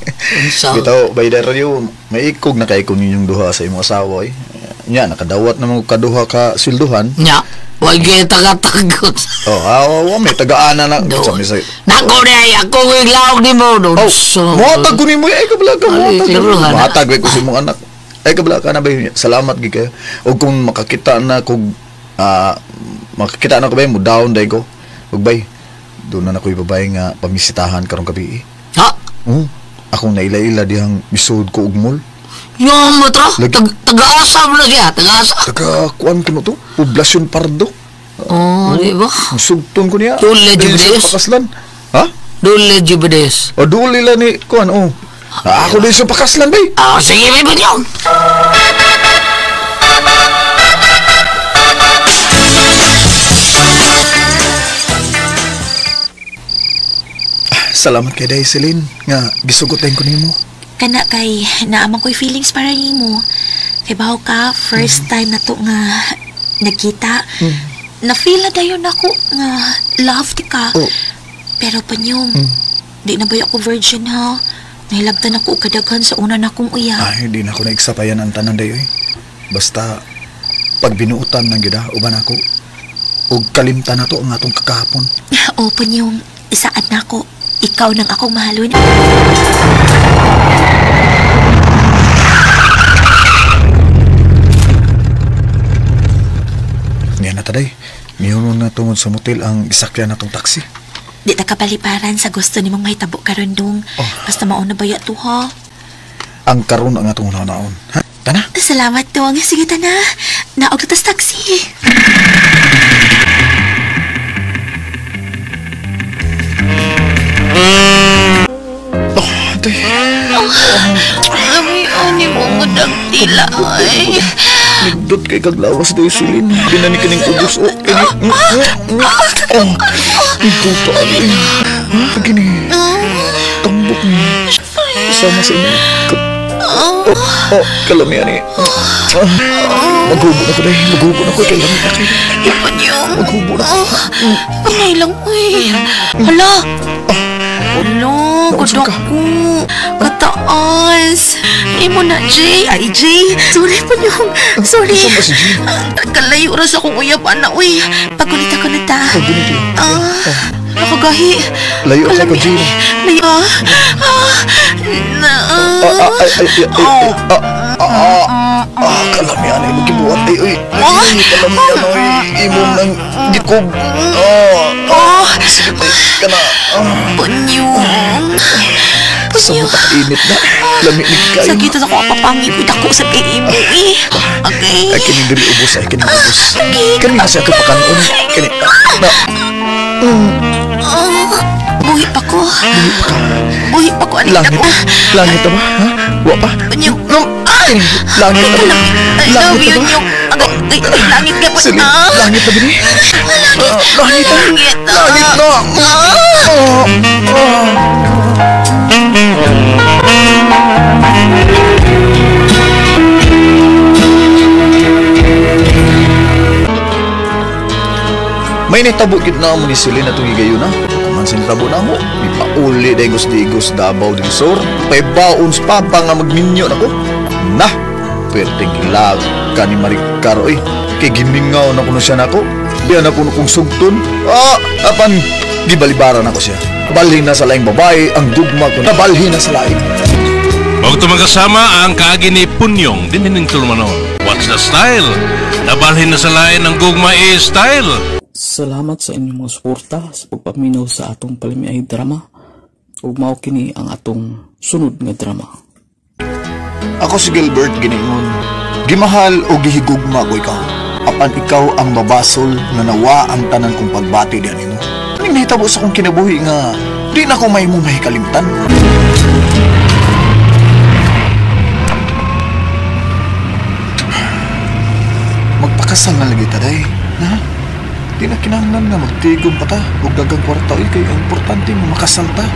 Bitaw, bay Dario, may ikog na kay ko ninyong duha sa imong asawa eh. Nya, nakadawat na mga kaduha ka silduhan. Nya, wag kayo taga-tagot. Oh, may tagaana na. Nako na ay, ako yung laog ni mo. Oh, muhatag ko ni mo. Ay, kabla ka, muhatag. Muhatag ko sa imong anak. Ay, kabla ka na ba yun? Salamat, gid kayo. O kung makakita na kung, makakita na ko ba yun, mo down day ko. Ug bay, doon na ako'y babae nga pamisitahan karong gabi eh. Ha? Oo. Akong naila-ila dihang misud ko og mall. Yung mo to? Taga-asa mo na siya? Taga-asa? Taga-kuan ko na to? Poblasyon Pardo. Oh, di ba? Sugton ko niya. Dule Jubideus? Pakaslan. Ha? Dule Jubideus. O, dule lang ni kuan, oh. Ako din sa pakaslan, bay. Ah, sige, may bagyo. Salamat kay Day, Celine. Nga, gisugot din ko nimo. Kana kay, naamang ko'y feelings para nimo. Kay baho ka, first time na to nga nagkita. Na-feel na dayon ako nga love ti ka. Oh. Pero panyong, di na ba ako virgin ha? Nahilabtan ako kadaghan sa una na akong uyab. Ay, di na ako naigsapayan ang tanan dayo eh. Basta, pag binuutan ng gida, uban ako. Og kalimtan na to ang atong kakahapon. O, panyong, isaad na ako. Ikaw nang akong mahalon. Niya na taday. Miyuno na tungod sa motel ang isakyan na tong taxi. Di ta kapaliparan sa gusto ni mong mahitabo karon dong. Oh. Basta mauna ba to ha? Ang karon ang atong naon. Ha? Tana? Salamat dong. Sige tana. Naog na tas taxi. Oh, day. Oh, ami ani mo mudang tila ay. Nigdot kay kaglawas daw silin. Di na ni kining ubos o kini. Oh, nigdot ani. Kini. Tambok ni. Sama sa inyo. Oh, kalami ani. Maghubo na ko day. Maghubo na ko kay lamig na kayo. Maghubo na ko. Pinay lang uy. Hala. Hala, kadako. Kataas. Imo na, Jay. Ay, Jay. Sorry pa niyo. Sorry. Kalayo ras akong uyab, ana, uy. Pagulit ako na ta. Nakagahi. Layo ako ko, Jay. Layo. Na. Kalamian ay magibuhat ay oy. Kalamian oy imong nang gikog. Sige kana. Punyong. Sa init na. Lami ni kayo. Sakit sa ako papangit ko dako sa kay imo eh. Okay. Ay kini diri ubos ay kini ubos. Kani na siya kapakanon. Kini. Na. Buhi pa ko. Buhi pa ko. Langit. Langit ba? Ha? Wa pa? Punyong. No. Langit na ba? I love you, Nyong. Langit ka po. Langit na ba ni? Langit na. Langit na. May nitabo gid na mo ni Celine atong higayon na. Kuman sa nitabo na mo, mipauli degos digos Davao del Sur. Paybaon sa papa nga magminyo nako. Nah, perting ilag ka ni Maricar oy. Kay gimingaw na kuno siya nako. Biya na kuno kong sugton. Apan gibalibaran ako siya. Balhin na sa laing babae ang gugma ko. Nabalhin na sa laing. Og tumakasama ang kaagi ni Punyong dinhining tulumanon. What's the style? Nabalhin na sa lain ang gugma e style. Salamat sa inyong mga suporta sa pagpaminaw sa atong palimiay drama. Ug mao kini ang atong sunod nga drama. Ako si Gilbert giningon. Gimahal o gihigugma ko ikaw. Apan ikaw ang mabasol nga nawa ang tanan kong pagbati diyan nimo. Aning nahitabo sa akong kinabuhi nga di na ko mahimong mahikalimtan. Magpakasal na lagi ta day, na? Di na kinahanglan nga magtigom pa ta og dagang kwarta oy, kay ang importante mo makasal ta.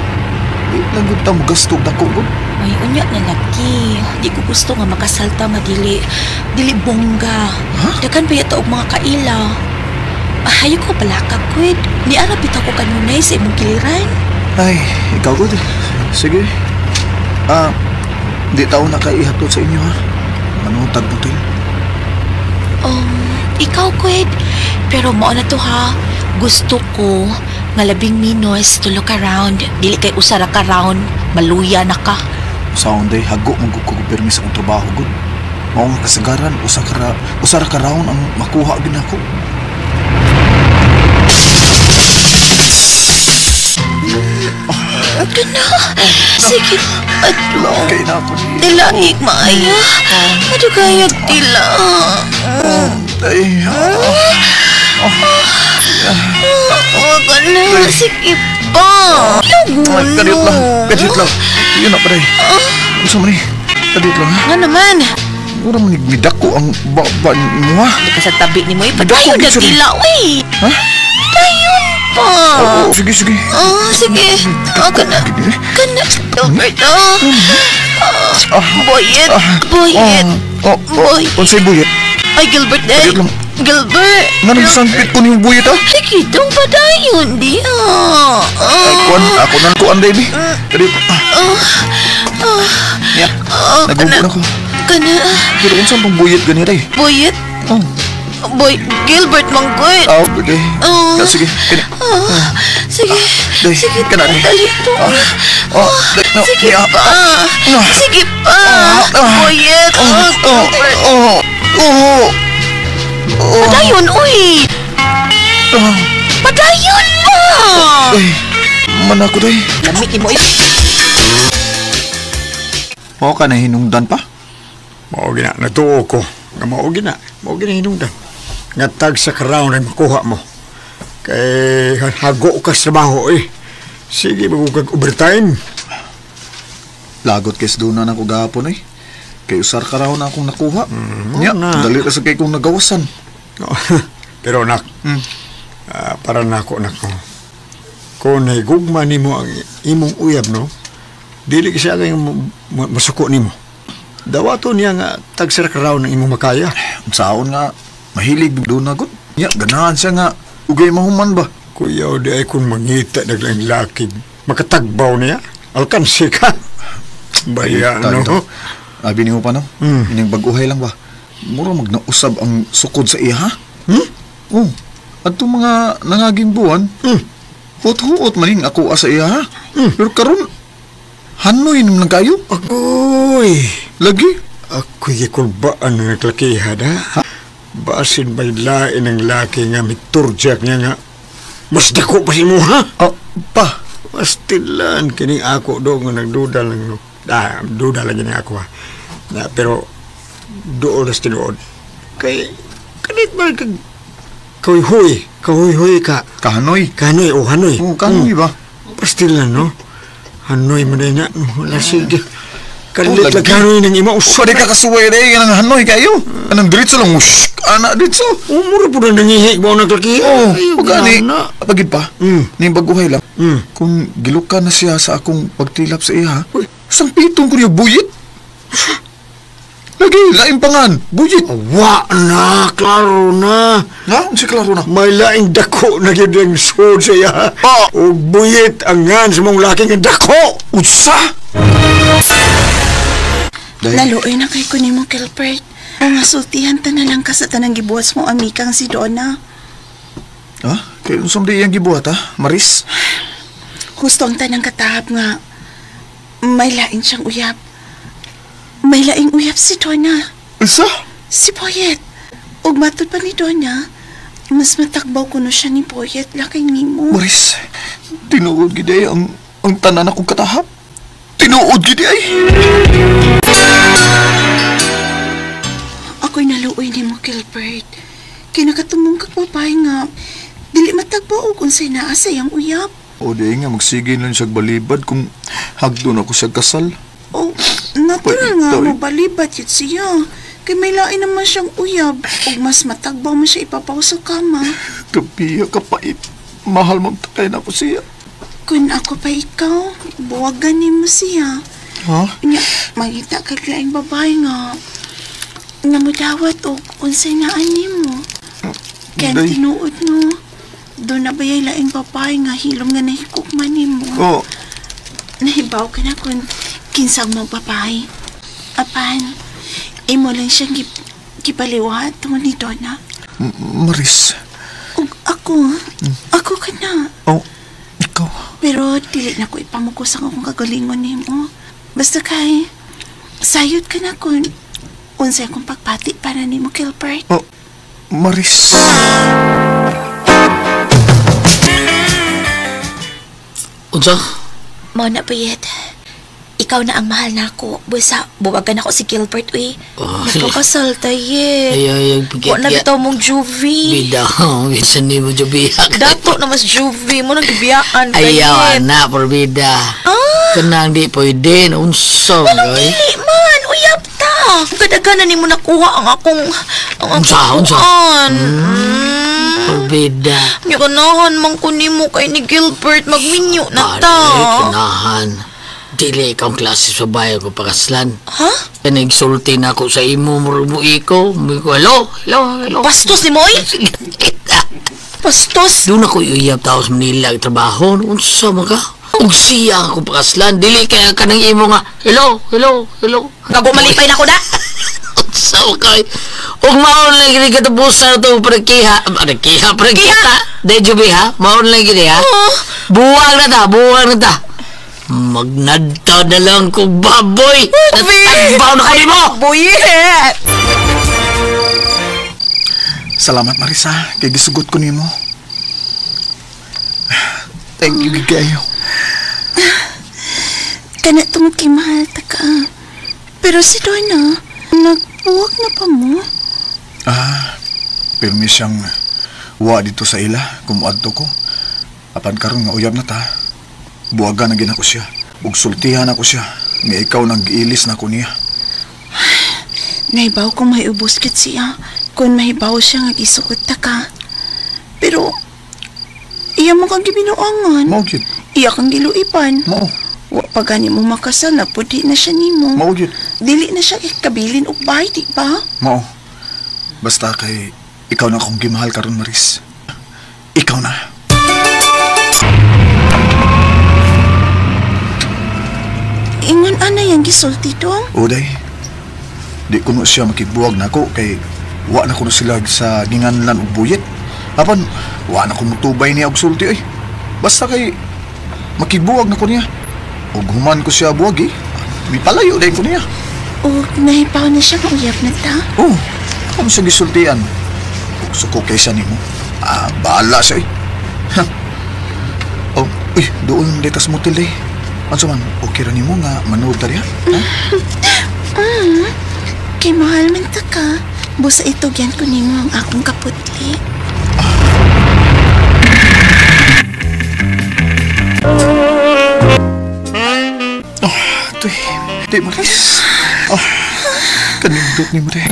Di lang gud ta mogasto og dako gud. Ay, unya na lagi. Di ko gusto nga makasalta nga dili bongga. Huh? Daghan pa yata og mga kaila. Ahayo ko palaka kwid. Niara bitaw ko kanunay sa imong kiliran. Ay, ikaw gud. Sige. Di tao na kaihatod sa inyo ha. Manutag mo til. Ikaw kwid. Pero mao na to ha. Gusto ko nga labing minus tulo ka round. Dili kay usa ra ka round, maluya na ka. Sa day hago man gud ko permis akong trabaho gud. Mao nga kasagaran usa ra ka round ang makuha gid nako. Kana. Sige. Adto. Kay na ako. Dilaig maayo. Adto kayag dila. Ay. Kana. Sige pa. Kadiyot lang. Kadiyot lang. Yun na paday. Unsa man ni? Kadiyot lang ha. Nga naman. Mura man nigmidako ang baba mo ha. Di ka sa tabi ni mo. Padayon na dila uy. Ha? Padayon pa. Oo, sige, sige. Sige. Kana. Kana. Alberto. Boyet. Boyet. Boyet. Unsay boyet? Ay, Gilbert eh. Gilbert. Nga nang sangpit ko niyong buyet ah? Sige, itong padayon di ah. Ay, kuan. Ako na kuan, baby. Kadiyot. Ya. Nagubo na ko. Kana. Pero unsang pang buyet ganito eh? Boyet? Oh. Boy, Gilbert mangkwit. Okay. Sige. Kani. Sige. Sige. Kana. Dali to. Sige pa. Sige pa. Boyet. Gilbert. Padayon, uy. Padayon pa. Ay, man ako day. Lamig mo. Mao ka na hinungdan pa? Mao gina, natuo ko. Nga mao gina hinungdan. Nga tag sa crown ay makuha mo. Kay hago ka sa trabaho eh. Sige, magugag overtime. Lagot kay sa dunan ako gahapon eh. Kay usar ka raw na akong nakuha. Nya, dali ra sa kay kong nagawasan. Pero nak, para nako nako. Kung nahigugma nimo ang imong uyab no, dili kasi ang masuko nimo. Dawato niya nga tagsara ka raw ng imong makaya. Saon nga mahilig doon na gud. Nya, ganahan siya nga ugay mahuman ba? Kuya, di ay kung mangita naglang laki. Makatagbaw niya. Alkansi ka. Baya, no? Abi niyo pa, no? Ining bag-uhay lang ba? Mura magnausab ang sukod sa iya, ha? Oh, at itong mga nangaging buwan, huot-huot maning ako sa iya, ha? Pero karon, hanoy naman kayo. Agoy! Lagi, Ako'y gikulbaan nga klakihan, ha? Basin may lain ang laki nga miturjak niya nga mas dako pa si mo, ha? Oh, pa? Mas tilan kining ako do nga nagduda lang, no? Ah, duda lang kining ako, ha? Na, pero doon nas tinuod. Kay, kanit man kag kahuy-huy, kahuy-huy ka. Kahanoy? Kahanoy, o hanoy. Oh, kahanoy ba? Pastilan, no? Hanoy man na, no? Lasig. Kalit lang hanoy ng ima. Usad ka kasuway rin, ang hanoy kayo. Anong diretso lang, ush, anak diretso. Umuro po na nangihik ba nagklaki? Oo, pagkani, pagid pa, ning baguhay lang. Kung gilukan na siya sa akong pagtilap sa iya, sampitong ko niya buyit. Lagi, laing pangan, buyit. Wa na, klaro na. Na, unsa klaro na? May laing dako na gyud ang sud sa iya. O buyit ang ngan sa mong laki nga dako. Unsa? Laluoy na kay ko nimo, Gilbert. O nga sultihan ta na lang ka sa tanang gibuhat mo amikang si Donna. Ha? Kaya unsam di iyang gibuhat, ha? Maris? Husto ang tanang katahap nga may lain siyang uyab. May laing uyab si Donna. Isa? Si Boyet. Ug matud pa ni Donna, mas matakbaw kuno siya ni Boyet lakay nimo. Maris, tinuod gid ay ang tanan akong katahap. Tinuod gid ay. Ako'y naluoy nimo, Gilbert. Kinakatumong kag babae nga dili matagbaw og unsay naa sa iyang uyab. O di nga magsige lang siya balibad kung hagdon ako siya kasal. Oh, natural nga mobalibad yun siya. Kay may lain naman siyang uyab. Ug mas matagbaw man siya ipapaw sa kama. Kapiya kapait. Mahal mong takay na ako siya. Kung ako pa ikaw, buwagan nimo siya. Ha? Nya, mangita kag laing babae nga namudawat og unsay naa nimo. Kaya tinuod no, doon na baya'y laing babae nga hilom nga nahikukman nimo. Oo. Nahibaw ka na kung kinsang mong babae. Apan, imo lang siyang gibaliwat tungod ni Donna. Maris. Ug ako, ako ka na. Oh, ikaw. Pero dili na ko ipamukos ang akong kagalingon nimo. Basta kay, sayod ka na kung unsay akong pagpati para nimo, Gilbert. Oh, Maris. Unsa? Mao na, Boyet. Ikaw na ang mahal na ako. Busa, buwagan ako si Gilbert, uy. Oh, Nagpakasal tayo. Ay, ay, Wa na bitaw mong juvie. Bida, bisan ni mo juvie. Dato na mas juvie mo, nagbiyaan ka. Ayaw, na, porbida. Ah! Kanang di pwede, unsa. Anong dili man, uyab ta. Kadaghanan ni mo nakuha ang akong... Ang unsa, unsa? Porbida. Nya ganahan man ko nimo kay ni Gilbert, magminyo na ta. Ganahan. Dili ikaw ang klase sa bayo ko pakaslan. Ha? Nagsulti na ako sa imo, murumu'i ko. Hello, hello, hello. Bastos ni Moy? Bastos? Doon ako iuyab tao sa Manila ang trabaho. Unsa man ka? Ug siya ako pakaslan. Dili kaya ka ng imo nga, hello, hello, hello. Gago malipay na ko na. Unsa man ka? Ug maon lang gini katapusan ito pagkiha. Pagkiha, pagkita. Dejo ha? Maon lang gini ha? Buwag na ta, buwag na ta. Magnadta na lang kong baboy! Natagbaw na kami mo! Boyet! Salamat, Marisa. Kay gisugot ko nimo. Thank you, kayo. Kana tungod kay mahal ta ka. Pero si Donna, nagbuwag na pa mo. Ah, pirmi siyang wa dito sa ila kung muadto ko. Apan karon nga uyab na ta. Buwagan na gina ko siya. Ug sultihan ako siya. Nga ikaw nang giilis na ko niya. Naibaw kong may ubos kit siya. Kung mahibaw siya nga gisukot ta ka. Pero, iya mo kang gibinuangan. Mao gyud. Iya kang giluipan. Mao. Wa pa gani mo makasal na pudi na siya nimo. Mao gyud. Dili na siya kabilin og bahay, di ba? Mao. Basta kay ikaw na akong gimahal karon, Maris. Ikaw na. Ingon ana yang gisulti dong? Uday, di ko no siya makigbuwag na ako kay wa na ko no sila sa ginganlan og buyit. Apan, wa na ko mutubay niya og sulti oy. Basta kay makigbuwag na ko niya. Og human ko siya buwag eh. Mipalayo din ko niya. O nahipaw na siya mauyab na ta? Oh, kung sa gisultian. Suko kaysa nimo. Ah, bahala siya eh. Ha. Oh, uy, doon litas motel eh. Ano man, okay ra nimo nga manood ta diha? Ha? Kay mahal man ta ka. Busa itugyan ko nimo ang akong kaputli. Oh, tuy, di Maris. Oh, kanindot ni mo day.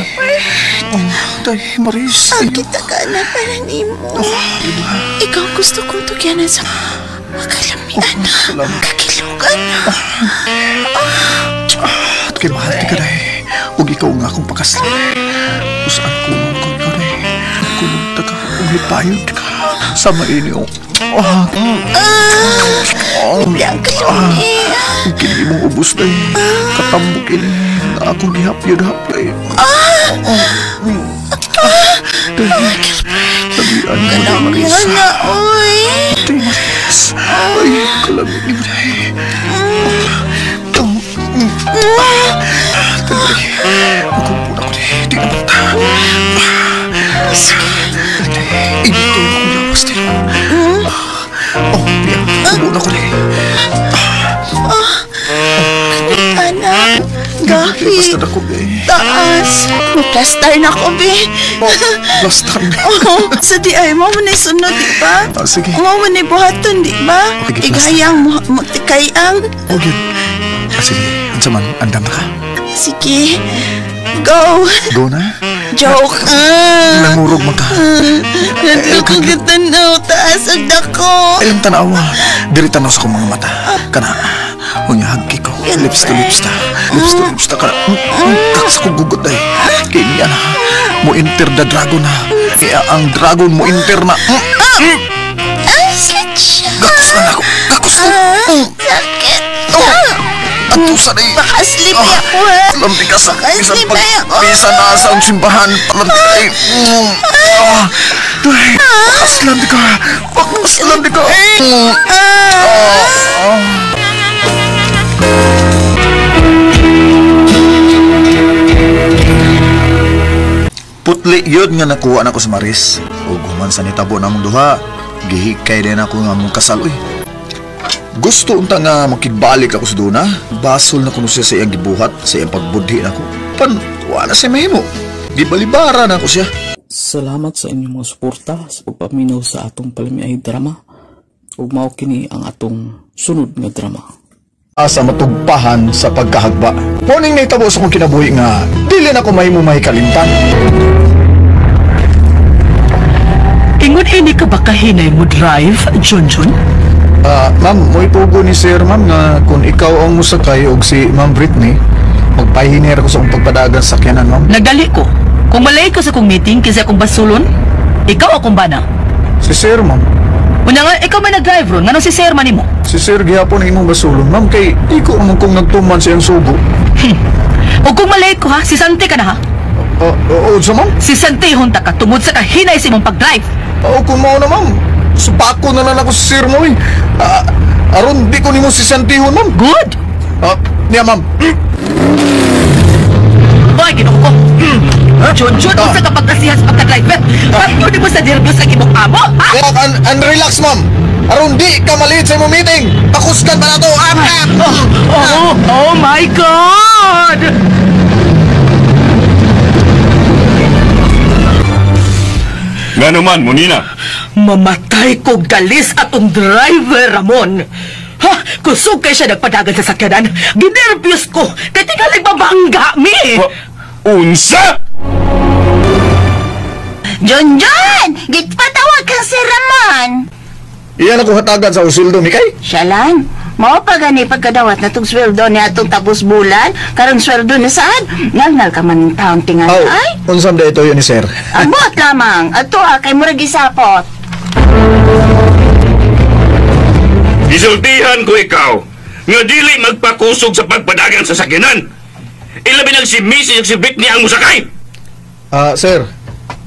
Oh, day, Maris. Ang kita ka na para nimo. Oh, diba? Ikaw gusto kong tugyanan sa kalamian. Oh, kakilugan. Oh. At kay mahal ti ka day. Huwag ikaw nga akong pakasli. Usaan kulong ko ikaw day. Kulong ta ka, umipayod ka. Sama inyo. Ang kalumi. Kini mong ubos day. Katambok ini. Akong gihapyod-hapyoy. Tabian mo day, Maris. Kalamian na, oy. Day, Maris. Ay, kalamig ni mo day. Dali. Magkumpun ako day. Di na mata. Ito akong lawas din. Oh, biya. Kumpun ako day. Anak, gahi. Basta na ko, be. Taas. Maplastar na ko, be. Plastar na. Oo, sa di ay mo man sunod, di ba? Ah, sige. Mo man buhaton, di ba? Okay, plastar. Igayang mo, tikayang. Oh, yun. Ah, sige, unsa man, andam na ka? Sige. Go. Go na? Joke. Nangurog man ka. Nandito ko gatanaw, taas ang dako. Ilang tanawa. Diri tanaw sa kong mga mata. Kana, unya hagki ko. Lips to lips ta. Lips to lips ta. Kana, kaks ko gugot ay. Kaya niya na. Mo enter the dragon na. Kaya ang dragon mo enter na. Sakit siya. Gakos na ako. Gakos na. Sakit. Ato sa day. Baka sleepy ako ha. Lamti ka sa Baka bisan sleepy pag ako. bisan na sa ang simbahan. Palamti ka ay. Pakaslamti ka. Pakaslamti ka. Putli yun nga nakuha na ko sa Maris. Ug human sa nitabo namong duha, gihikay din ako nga mong kasal uy. Gusto unta nga makigbalik ako sa duna. Basol na kuno siya sa iyang gibuhat, sa iyang pagbudhi nako. Pan, wala siya mahimo. Gibalibara na ako siya. Salamat sa inyong mga suporta sa pagpaminaw sa atong palamiay drama. Ug mao kini ang atong sunod nga drama. Asa matugpahan sa pagkahagba. Morning na itabo sa kong kinabuhi nga dili na ko mahimo mahikalimtan. Ingon ini ka ba kahinay mo drive, Junjun? Ma'am, mo'y tugo ni sir, ma'am, nga kung ikaw ang musakay og si Ma'am Britney, magpahinir ko sa akong pagpadagan sa sakyanan, ma'am. Nagdali ko. Kung malay ko sa kong meeting kinsa akong basulon, ikaw akong bana. Si sir, ma'am. Unya nga, ikaw man nag-drive ron, nganong si sir man nimo? Si sir gihapon ang imong basulon, ma'am, kay di ko naman kung nagtuman sa iyang sugo. O kung malay ko ha, si Sante ka na ha? Oo, sa ma'am? Si Sante hunta ka tungod sa kahinay sa imong pag-drive. Oo, kung mao na, ma'am. Supako na lang ako si sir mo, eh. Aron, di ko nimo si Santihon, ma'am. Good! Niya, ma'am. Boy, ginoo ko. Junjun, unsa ka pagkasihan sa pagka-driver? Pagtuni mo sa nervyos ang imong amo, ha? Kaya, and relax, ma'am. Aron, di ka maliit sa imong meeting. Pakusgan pa na to. Oh my God! Nga naman, Monina. Mamatay ko galis atong driver, Ramon. Ha? Kusog kay siya nagpadagan sa sakyanan. Ginervyos ko. Kay tingalig mabangga mi. Unsa? John John! Gitpatawag kang si Ramon! Iyan ako hatagan sa usildo, Mikay. Siya lang. Mao pa gani pagkadawat na tong sweldo ni atong tapos bulan, karong sweldo na saan? Ngalngal ka man taong tingal ay. Unsam da ito yun ni sir. Abot lamang. Ato ha, kay murag gisapot. Isultihan ko ikaw nga dili magpakusog sa pagpadagan sa sakyanan. Ilabi nang si Mrs. ug si Britney ang musakay. Sir,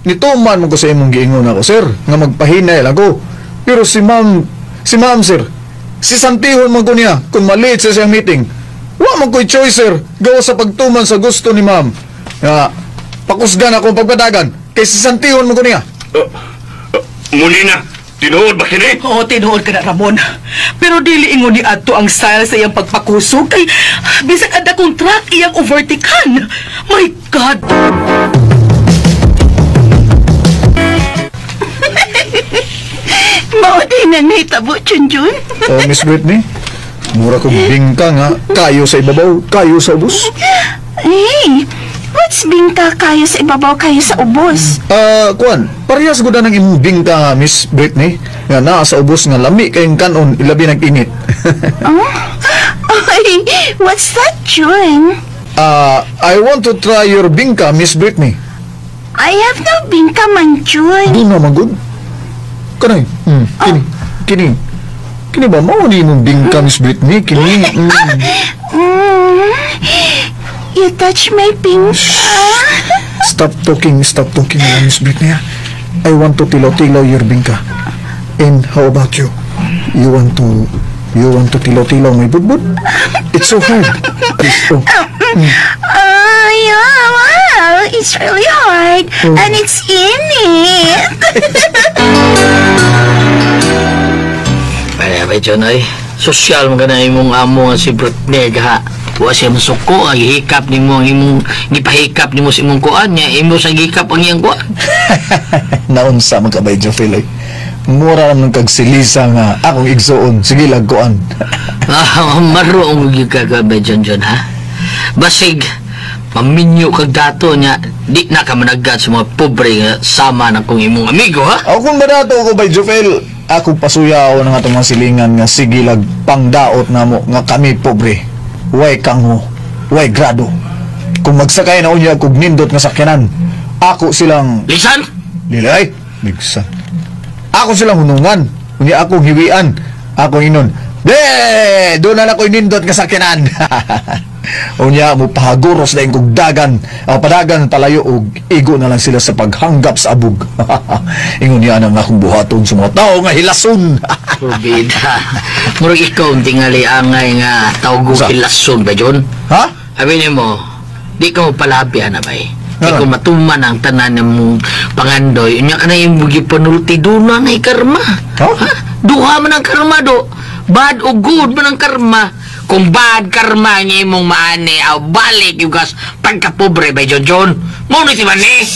nituman mo ko sa imong giingon ako, sir, nga magpahinay lang ko. Pero si ma'am, sir, si Santihon man ko niya, kung maliit sa siyang meeting. Wa man ko'y choice, sir. Gawa sa pagtuman sa gusto ni ma'am. Nga, pakusgan akong pagpadagan. Kay sisantihon mo ko niya. Muli na, tinuod ba kini? Oo, tinuod ka na, Ramon. Pero dili ingon ni adto ang style sa iyang pagpakusog kay bisag ang dakong truck iyang overtaken. My God! Mao din na nahitabo, Junjun. Oh, Miss Britney, mura kong bingka nga. Kayo sa ibabaw, kayo sa ubos. Hey, what's bingka kayo sa ibabaw, kayo sa ubos? Kuan, parehas gud ang imong bingka, Miss Britney. Nga naa sa ubos nga lami kayong kanon, ilabi nag-init. Oh? Ay, what's that, Jun? I want to try your bingka, Miss Britney. I have no bingka man, Jun. Di naman good. Kanay, kini, kini. Kini ba mao ni imong bingka, Miss Britney? Kini. You touch my bingka. Stop talking na, Miss Britney. I want to tilo-tilo your bingka. And how about you? You want to tilo-tilo my budbud? It's so hard. Please, oh. Yeah, wow, it's really hard. Oh. And it's in it. Ay, John, ay. Sosyal mo ka na imong amo nga si Britney, ha? Wa siya masuko, ang hikap ni mo, ang imong, gipahikap ni mo sa imong kuan niya, imo sa gikap ang iyang kuan. Naunsa man ka ba, Jofil, ay? Mura naman kagsilisa nga akong igsuon. Sige, lagkuan. Maroong gyud ka ba, John, John, ha? Basig, maminyo kag dato niya, di na ka managad sa mga pobre nga sama na kong imong amigo, ha? Ako kung madato ko ba, Jofil, ako pasuyaw ng atong mga silingan nga sige lag pangdaot na mo nga kami pobre. Way kangho, way grado. Kung magsakay na unya kog nindot nga sakyanan, ako silang... Lisan? Lilay, ligsan. Ako silang hunungan, unya akong hiwian, akong inon. De, doon na ako'y nindot nga sakyanan. Unya mo pahaguros na kog dagan, padagan palayo og igo na lang sila sa paghanggap sa abog. Ingon niya ang akong buhaton sa mga tao nga hilason. Probida. Murag ikaw ang tingali angay nga tawag og hilason ba, John? Ha? Abi nimo, di ka mo palabi ana bay. Di ko matuman ang tanan ng pangandoy. Unya ka na yung gipanulti doon na karma. Ha? Ha? Duha man ang karma do. Bad o good man ang karma. Kung bad karma ang imong maani, aw balik yung gas pagkapobre ba, John John? Muna si Manny!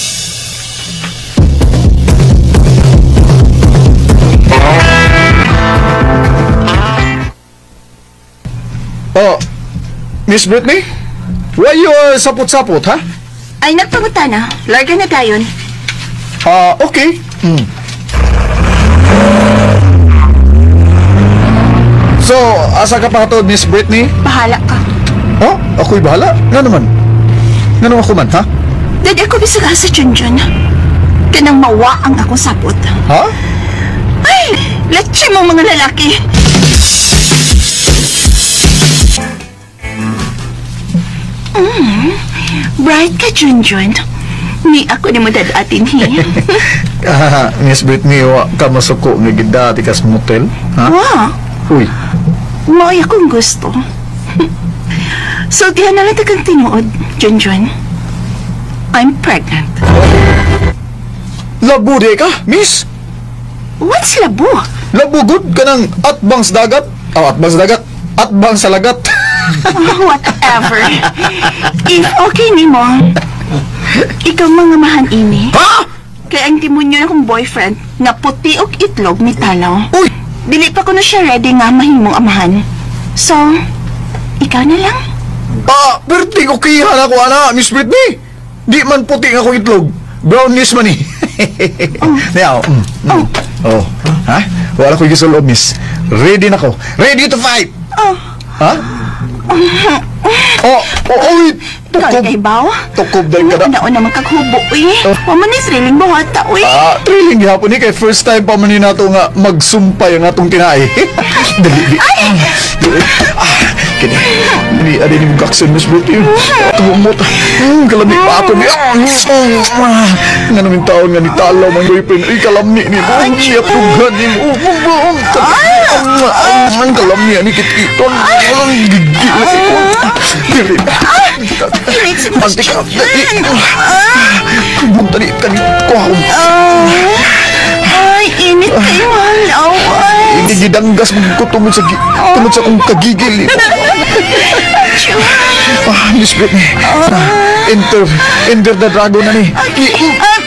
Oh, Miss Britney? Why you sapot-sapot, ha? Ay, nagpanguta na. Larga na tayon. Okay. So, asa ka pa to, Miss Britney? Bahala ka. Oh, ako'y bahala? Nga naman? Nga naman ako man, ha? Dad, ako bisag asa, Junjun. Kanang mawa ang akong sapot. Ha? Ay, latsi mo mga lalaki. Bright ka, Junjun. Ni ako ni mo dadatin, he. Miss Britney, wa ka masuko nga gidati kas motel, ha? Wa. Uy. Mao'y akong gusto. So, diyan na lang kang tinuod, Junjun. I'm pregnant. Labo di ka, miss? What's labo? Labo good ka ng atbang sa dagat. Oh, atbang sa dagat. Atbang sa lagat. Whatever. If okay ni mo, ikaw mga mahan ini. Ha? Kaya ang demonyo na akong boyfriend nga puti og itlog ni Talaw. Uy! Dili pa ko na siya ready nga mahimong amahan. So, ikaw na lang. Ah, perting okay na ako, ana, Miss Britney. Di man puti nga akong itlog. Brownies man eh. Oh. Now, Oh. Oh. Ha? Wala ko'y gisulob, miss. Ready na ko. Ready to fight! Oh. Ha? Oh, oh, oy! Ikaw Tukob. kay Baw? Tukob dahil ka na. Nauna man kaghubo, uy. Wa man ni thrilling buhata, uy. Ah, thrilling gihapon ni kay first time pa man ni nato nga magsumpay ang atong tinai. Dali, di. Ay! Ah, kini. Ni adi ni mong kaksin, Miss Britney. Tumumot. Kalami pa ako ni. Nga namin taon nga ni Talaw mga boyfriend. Uy, kalami ni mo. Siya tughan ni mo. Ang kalam niya ni Kitkiton. Ang gigil ko. Dili. Anti ka. Bunta ni kan ko. Ay, init kayo ang lawas. Hindi gidanggas mo ko tungod sa akong kagigil. Ah, Miss Britney. Enter the dragon na ni. Ay, ay.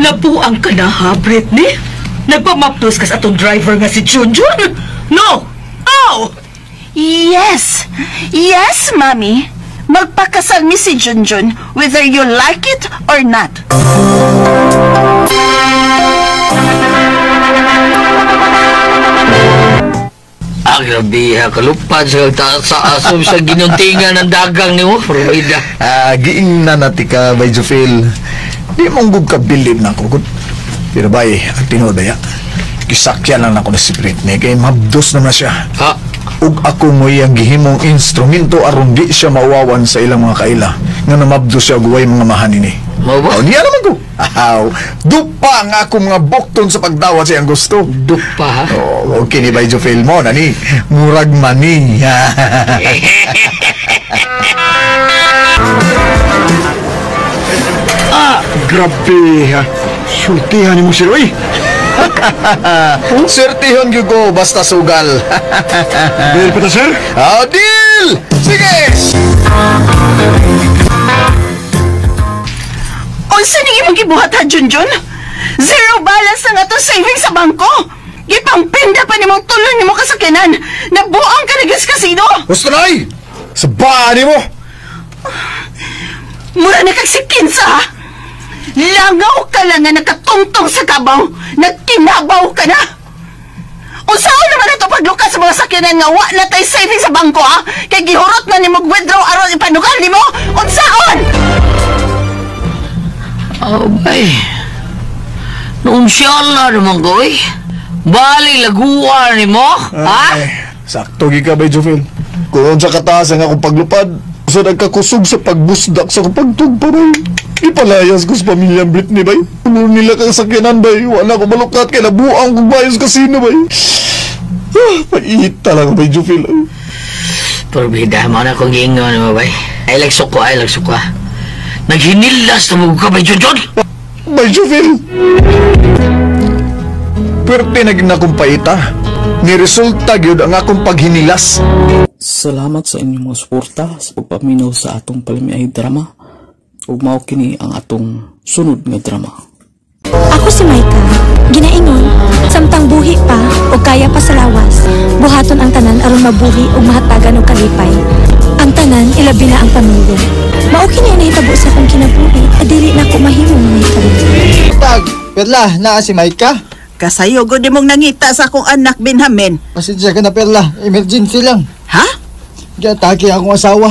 Nabuang ka na ha, Britney? Nagpamaptos ka sa atong driver nga si Junjun? No! Oh! Yes! Yes, Mami! Magpakasal mi si Junjun whether you like it or not. Ah, grabe ha. Kalupad sa asom sa ginuntingan ng dagang ni mo. Florida. Ah, giing na nati ka, Bay Jufil. Di mong gug kabilib na ako. Pero bay, ang tinuod ya. Gisakyan lang ako na si Britney kay mabdos naman siya. Ha? Ug ako mo'y ang gihimong instrumento aron di siya mauwawan sa ilang mga kaila. Nga namabdos siya guway mga mahanin ni. Mao ba? Oh, niya naman ko. Aw, dupa ang akong mga bokton sa pagdawat sa iyang gusto. Dupa ha? Oh, okay ni Bay Jufil mo, nani. Murag mani. Ah, grabe ha. Sultihan ni mo sir, oy. Swertihon gyud ko basta sugal. Deal pa ta, sir? Ah, deal! Sige! Unsa ning imong gibuhat ha, Junjun? Zero balance na nga to savings sa bangko. Gipangpinda pa nimong tulon nimo kasakyanan. Nabuang ka na gyud sa kasino. Gusto na ay! Sa baan mo! Mura na kag si Kinsa, ha? Langaw ka lang nga nakatungtong sa kabaw. Nagkinabaw ka na. Unsaon naman ito paglukas sa mga sakyanan nga wa na tay savings sa bangko, ha? Kay gihurot na nimo withdraw aron ipanugal nimo. Unsaon? Oh, bay. Noon siya na naman ko, eh. Bali, laguan ni mo, ha? Ay, sakto gi ka, Bay Jufil. Kung sa kataas ang akong paglupad, sa nagkakusog sa pagbusdak sa akong pagtugpa, bay. Ipalayas ko sa pamilyang Britney, bay. Ano nila kang sakyanan, bay. Wala ko malukat kay nabuang kong bayos kasino, bay. Ah, paita lang, Bay Jufil. Porbida, mo na kong giingon mo, bay. Ay, lagsuko, ay, lagsuko, ha. Naghinilas na mo ka, Bay Junjun! Bay Jufil! Pwerte na gid akong paita. Ni resulta gyud ang akong paghinilas. Salamat sa inyong mga suporta sa pagpaminaw sa atong palamiay drama. Ug mao kini ang atong sunod nga drama. Ako si Maika, ginaingon, samtang buhi pa o kaya pa sa lawas, buhaton ang tanan aron mabuhi ug mahatagan og kalipay. Ang tanan ilabi na ang pamilya. Mao kini ang nahitabo sa akong kinabuhi, adili na ko mahimong mahitabo. Tag, Perla, naa si Maika. Kasayo gud nimong nangita sa akong anak Benjamin. Pasensya ka na, Perla. Emergency lang. Ha? Giatake akong asawa.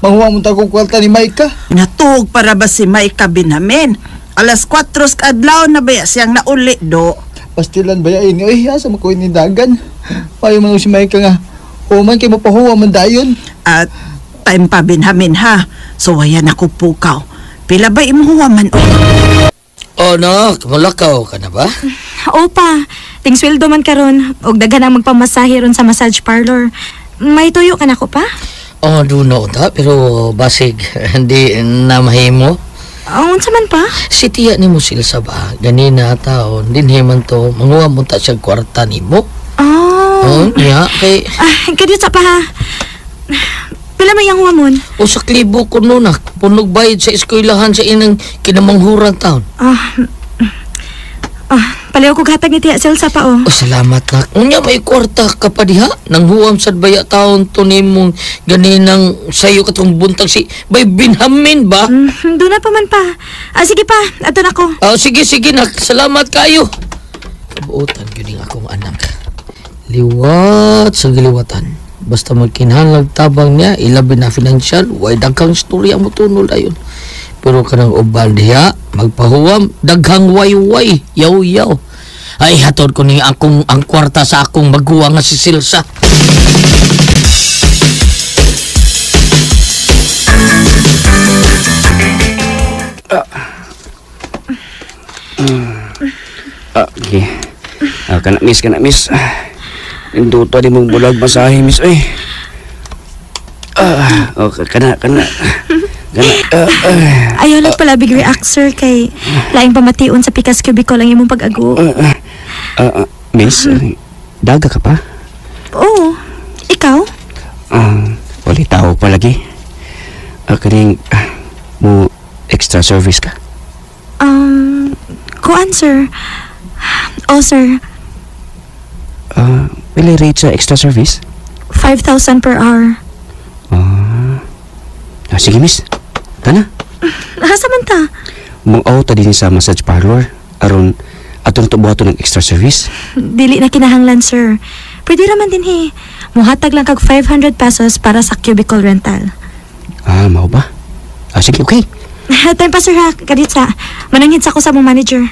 Manguha mo tagong kwarta ni Maika. Natuog para ba si Maika Benjamin? 4:00 ka adlaw na ba siyang nauli do? Pastilan ba yan? Uy, asa makuha ni dagan? Payo man si Maika nga. Human kay mapahuwa man dayon. At time pa Benjamin ha. So wayan ako pukaw. Pila ba imuha man o? Oh, nak, mulakaw ka na ba? Opa, ting sweldo man karon og daghan ang magpamasahe ron sa massage parlor. May tuyo ka na ko pa? Oh, duno ta, pero basig, hindi na mahimo. Unsa man pa? Si tiya ni mo silsa ba? Ganina taon, dinhi man to, manguha mo ta siya kwarta nimo. Oh. Oh, niya, kay... Ah, kadyo sa pa ha. Pila may ang huwamon? Usak libo ko no nak, punog bayad sa eskwelahan sa inang kinamanghuran taon. Paliw ko gatag ni Tia Celsa pa oh. Oh, salamat nak. Unya may kwarta ka pa diha. Nang huwam sad baya taon to nimong ganinang sayo katong buntag si Bay Benjamin ba? Doon na pa man pa. Ah, sige pa, ato na ko. Ah, sige sige nak, salamat kayo. Kabuotan gyud ning akong anak. Liwat sa giliwatan. Basta magkinahanglag tabang niya, ilabi na financial, way daghang storya mo tunol ayon. Pero kanang uban diha, magpahuwam, daghang wayway, yaw-yaw. Ay, hatod ko ni akong ang kwarta sa akong maguwa nga si Silsa. Okay. Kana miss, kana miss. Induto di mong bulag masahe miss oy. Okay, kana kana. Kana. Ayaw lang pala big react sir kay laing pamation sa pikas cubicle ang imong pag-ago. Miss, daga ka pa? Oo. Ikaw? Wala tao pa lagi. Kaning mo extra service ka? Kuan sir. Oh sir. Pila rate sa extra service? 5,000 per hour. Sige miss. Tana. Asa man ta? Mong-aw ta din sa massage parlor aron atong tubuhaton ng extra service. Dili na kinahanglan sir. Pwede raman din he. Muhatag lang kag 500 pesos para sa cubicle rental. Mao ba? Sige, okay. Time pa sir ha, kaditsa. Mananghid sa ko sa mong manager.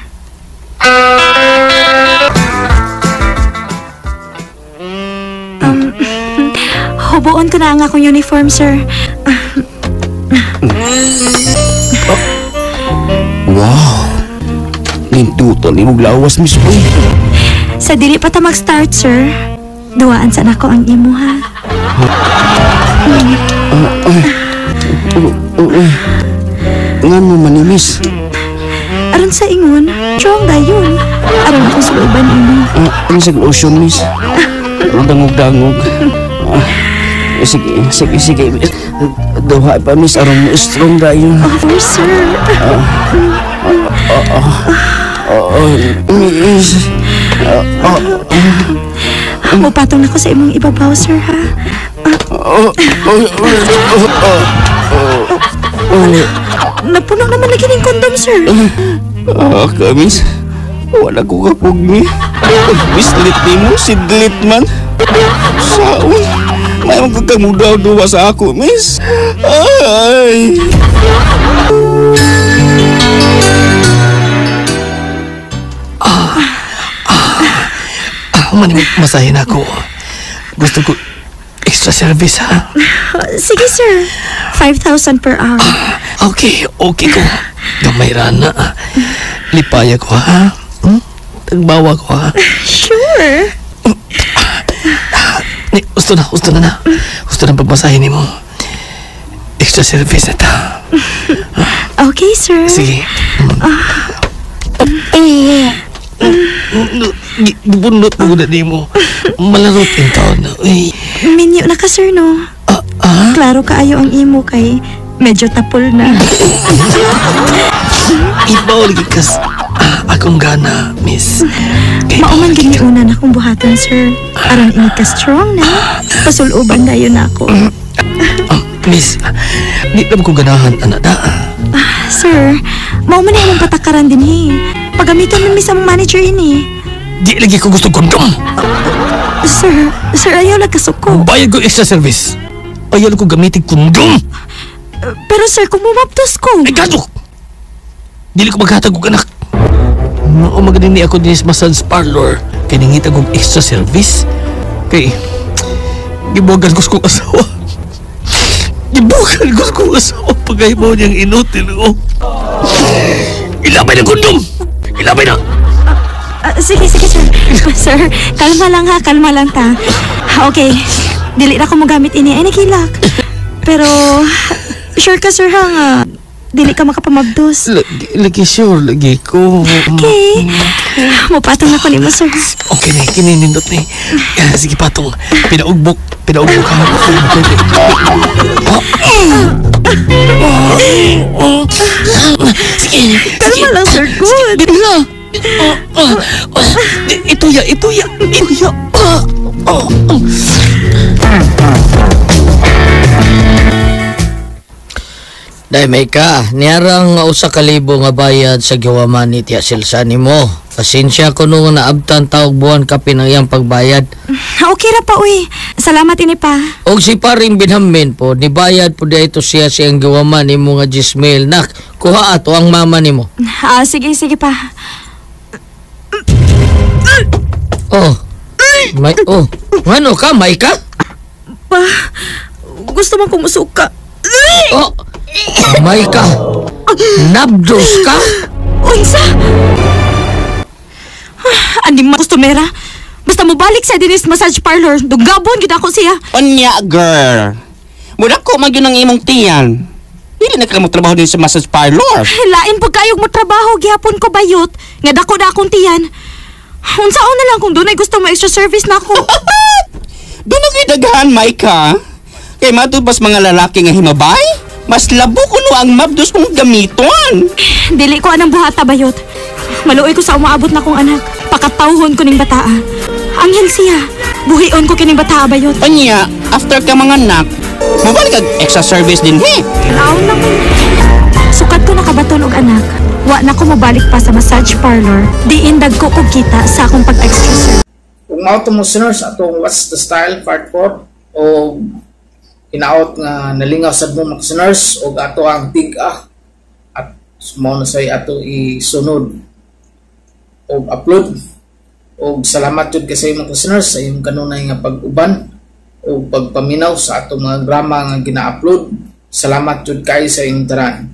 Hubuon ko na ang akong uniform, sir. Wow! Ninduto ni mong lawas, Miss Uy. Sa dili pa ta mag-start, sir. Duwaan sa nako ang imo, ha? Nga mo manimis. Aron sa ingon, strong dayon. Aron akong suluban imo. Ano sa lotion, miss? Dangog-dangog. Sige, sige, sige. Duha pa, miss. Aron mo strong dayon. Of course, sir. Miss. Mupatong na ko sa imong ibabaw, sir, ha? Napuno naman lagi ng kondom, sir. Miss. Wala ko kapog ni. Mislit ni mo, sidlit man. Saon. May magkakamudaw-duwa sa ako, miss. Ay! Masahin ako. Gusto ko extra service, ha? Sige, sir. 5,000 per hour. Okay, okay ko. Gamay rana. Lipaya ko, ha? Tagbawa ko, ha? Sure. Gusto na, gusto na na. Gusto na pagmasahin mo. Extra service na ta. Okay, sir. Sige. Bunot mo na di mo. Malarot in taon na. Minyo na ka, sir, no? Klaro kaayo ang imo kay medyo tapol na. Ibaw lagi kas akong gana, miss. Mauman gini una na akong buhatan, sir. Aron ini ka strong na. Pasuluban dayon na ako. Miss, di na ko ganahan, anak da. Sir, mauman na imong patakaran din, he. Pagamiton man miss among manager ini. Di lagi ko gusto kondom. Sir, sir, ayaw lang kasuko. Bayad ko extra service. Ayaw ko gamitin kondom. Pero sir, kung mumaptos ko. Ay, gato! Dili ko maghatag og anak. Mao maganing ni ako din sa massage parlor. Kay nangita kong extra service. Kay gibuwagan ko sa kong asawa. Gibuwagan ko sa kong asawa pagkahibaw niyang inutil ko. Ilabay na kondom! Ilabay na! Sige, sige, sir. Sir, kalma lang ha, kalma lang ta. Okay, dili na ko mogamit ini. Ay, nagilak. Pero, sure ka, sir, ha, nga dili ka makapamabdos. Lagi sure, lagi ko. Okay. Mupatong ako nimo, sir. Okay na, kininindot ni. Sige, patong. Pinaugbok. Pinaugbok ha. Sige. Kalma lang, sir. Good. Sige na. Ituya, ituya, ituya. Day may ka, niyarang 1,000 nga bayad sa giwaman ni Tia Silsa nimo. Pasensya ko nung naabtan taog buwan kapin ang iyang pagbayad. Okay ra pa, uy. Salamat ini pa. Og si paring Benjamin po, nibayad po dito siya siyang giwaman nimo nga Gismail. Nak, kuha ato ang mama nimo. Sige, sige pa. Oh. May, oh. Ngano ka, may ka? Pa, gusto mo kumusuka. Oh. May ka. Nabdos ka? Unsa? Ah, Ani mga kustomera. Basta mobalik sa dinis massage parlor, dugabon gyud ako siya. Unya, girl. Muna ko man gyud ang imong tiyan. Dili na ka mo trabaho din sa massage parlor. Lain pag kayog mo trabaho, gihapon ko bayot. Nga dako na akong tiyan. Unsaon na lang kung dunay gusto mo extra service na ako. Doon na kay daghan, Maika. Kay matud bas mga lalaki nga himabay? Mas labo kuno ang mabdos kong gamiton. Dili ko anang buhata bayot. Maluoy ko sa umaabot na kong anak. Pakatawhon ko ning bataa. Anghel siya. Buhion ko kining bataa bayot. Unya, after ka mga anak, mobalik kag extra service din he. Aw naman. Sukat ko nakabaton og anak. Wa na ko mobalik pa sa massage parlor. Diin dagko kog kita sa akong pag-extra service. Ug mao to mo listeners atong What's the Style Part 4 o hinaot nga nalingaw sad mo mga listeners og ato ang tig-a at mao na say ato isunod og upload. Og salamat jud kay sa imong listeners sa imong kanunay nga pag-uban o pagpaminaw sa atong mga drama nga gina-upload. Salamat jud kay sa inyong tanan.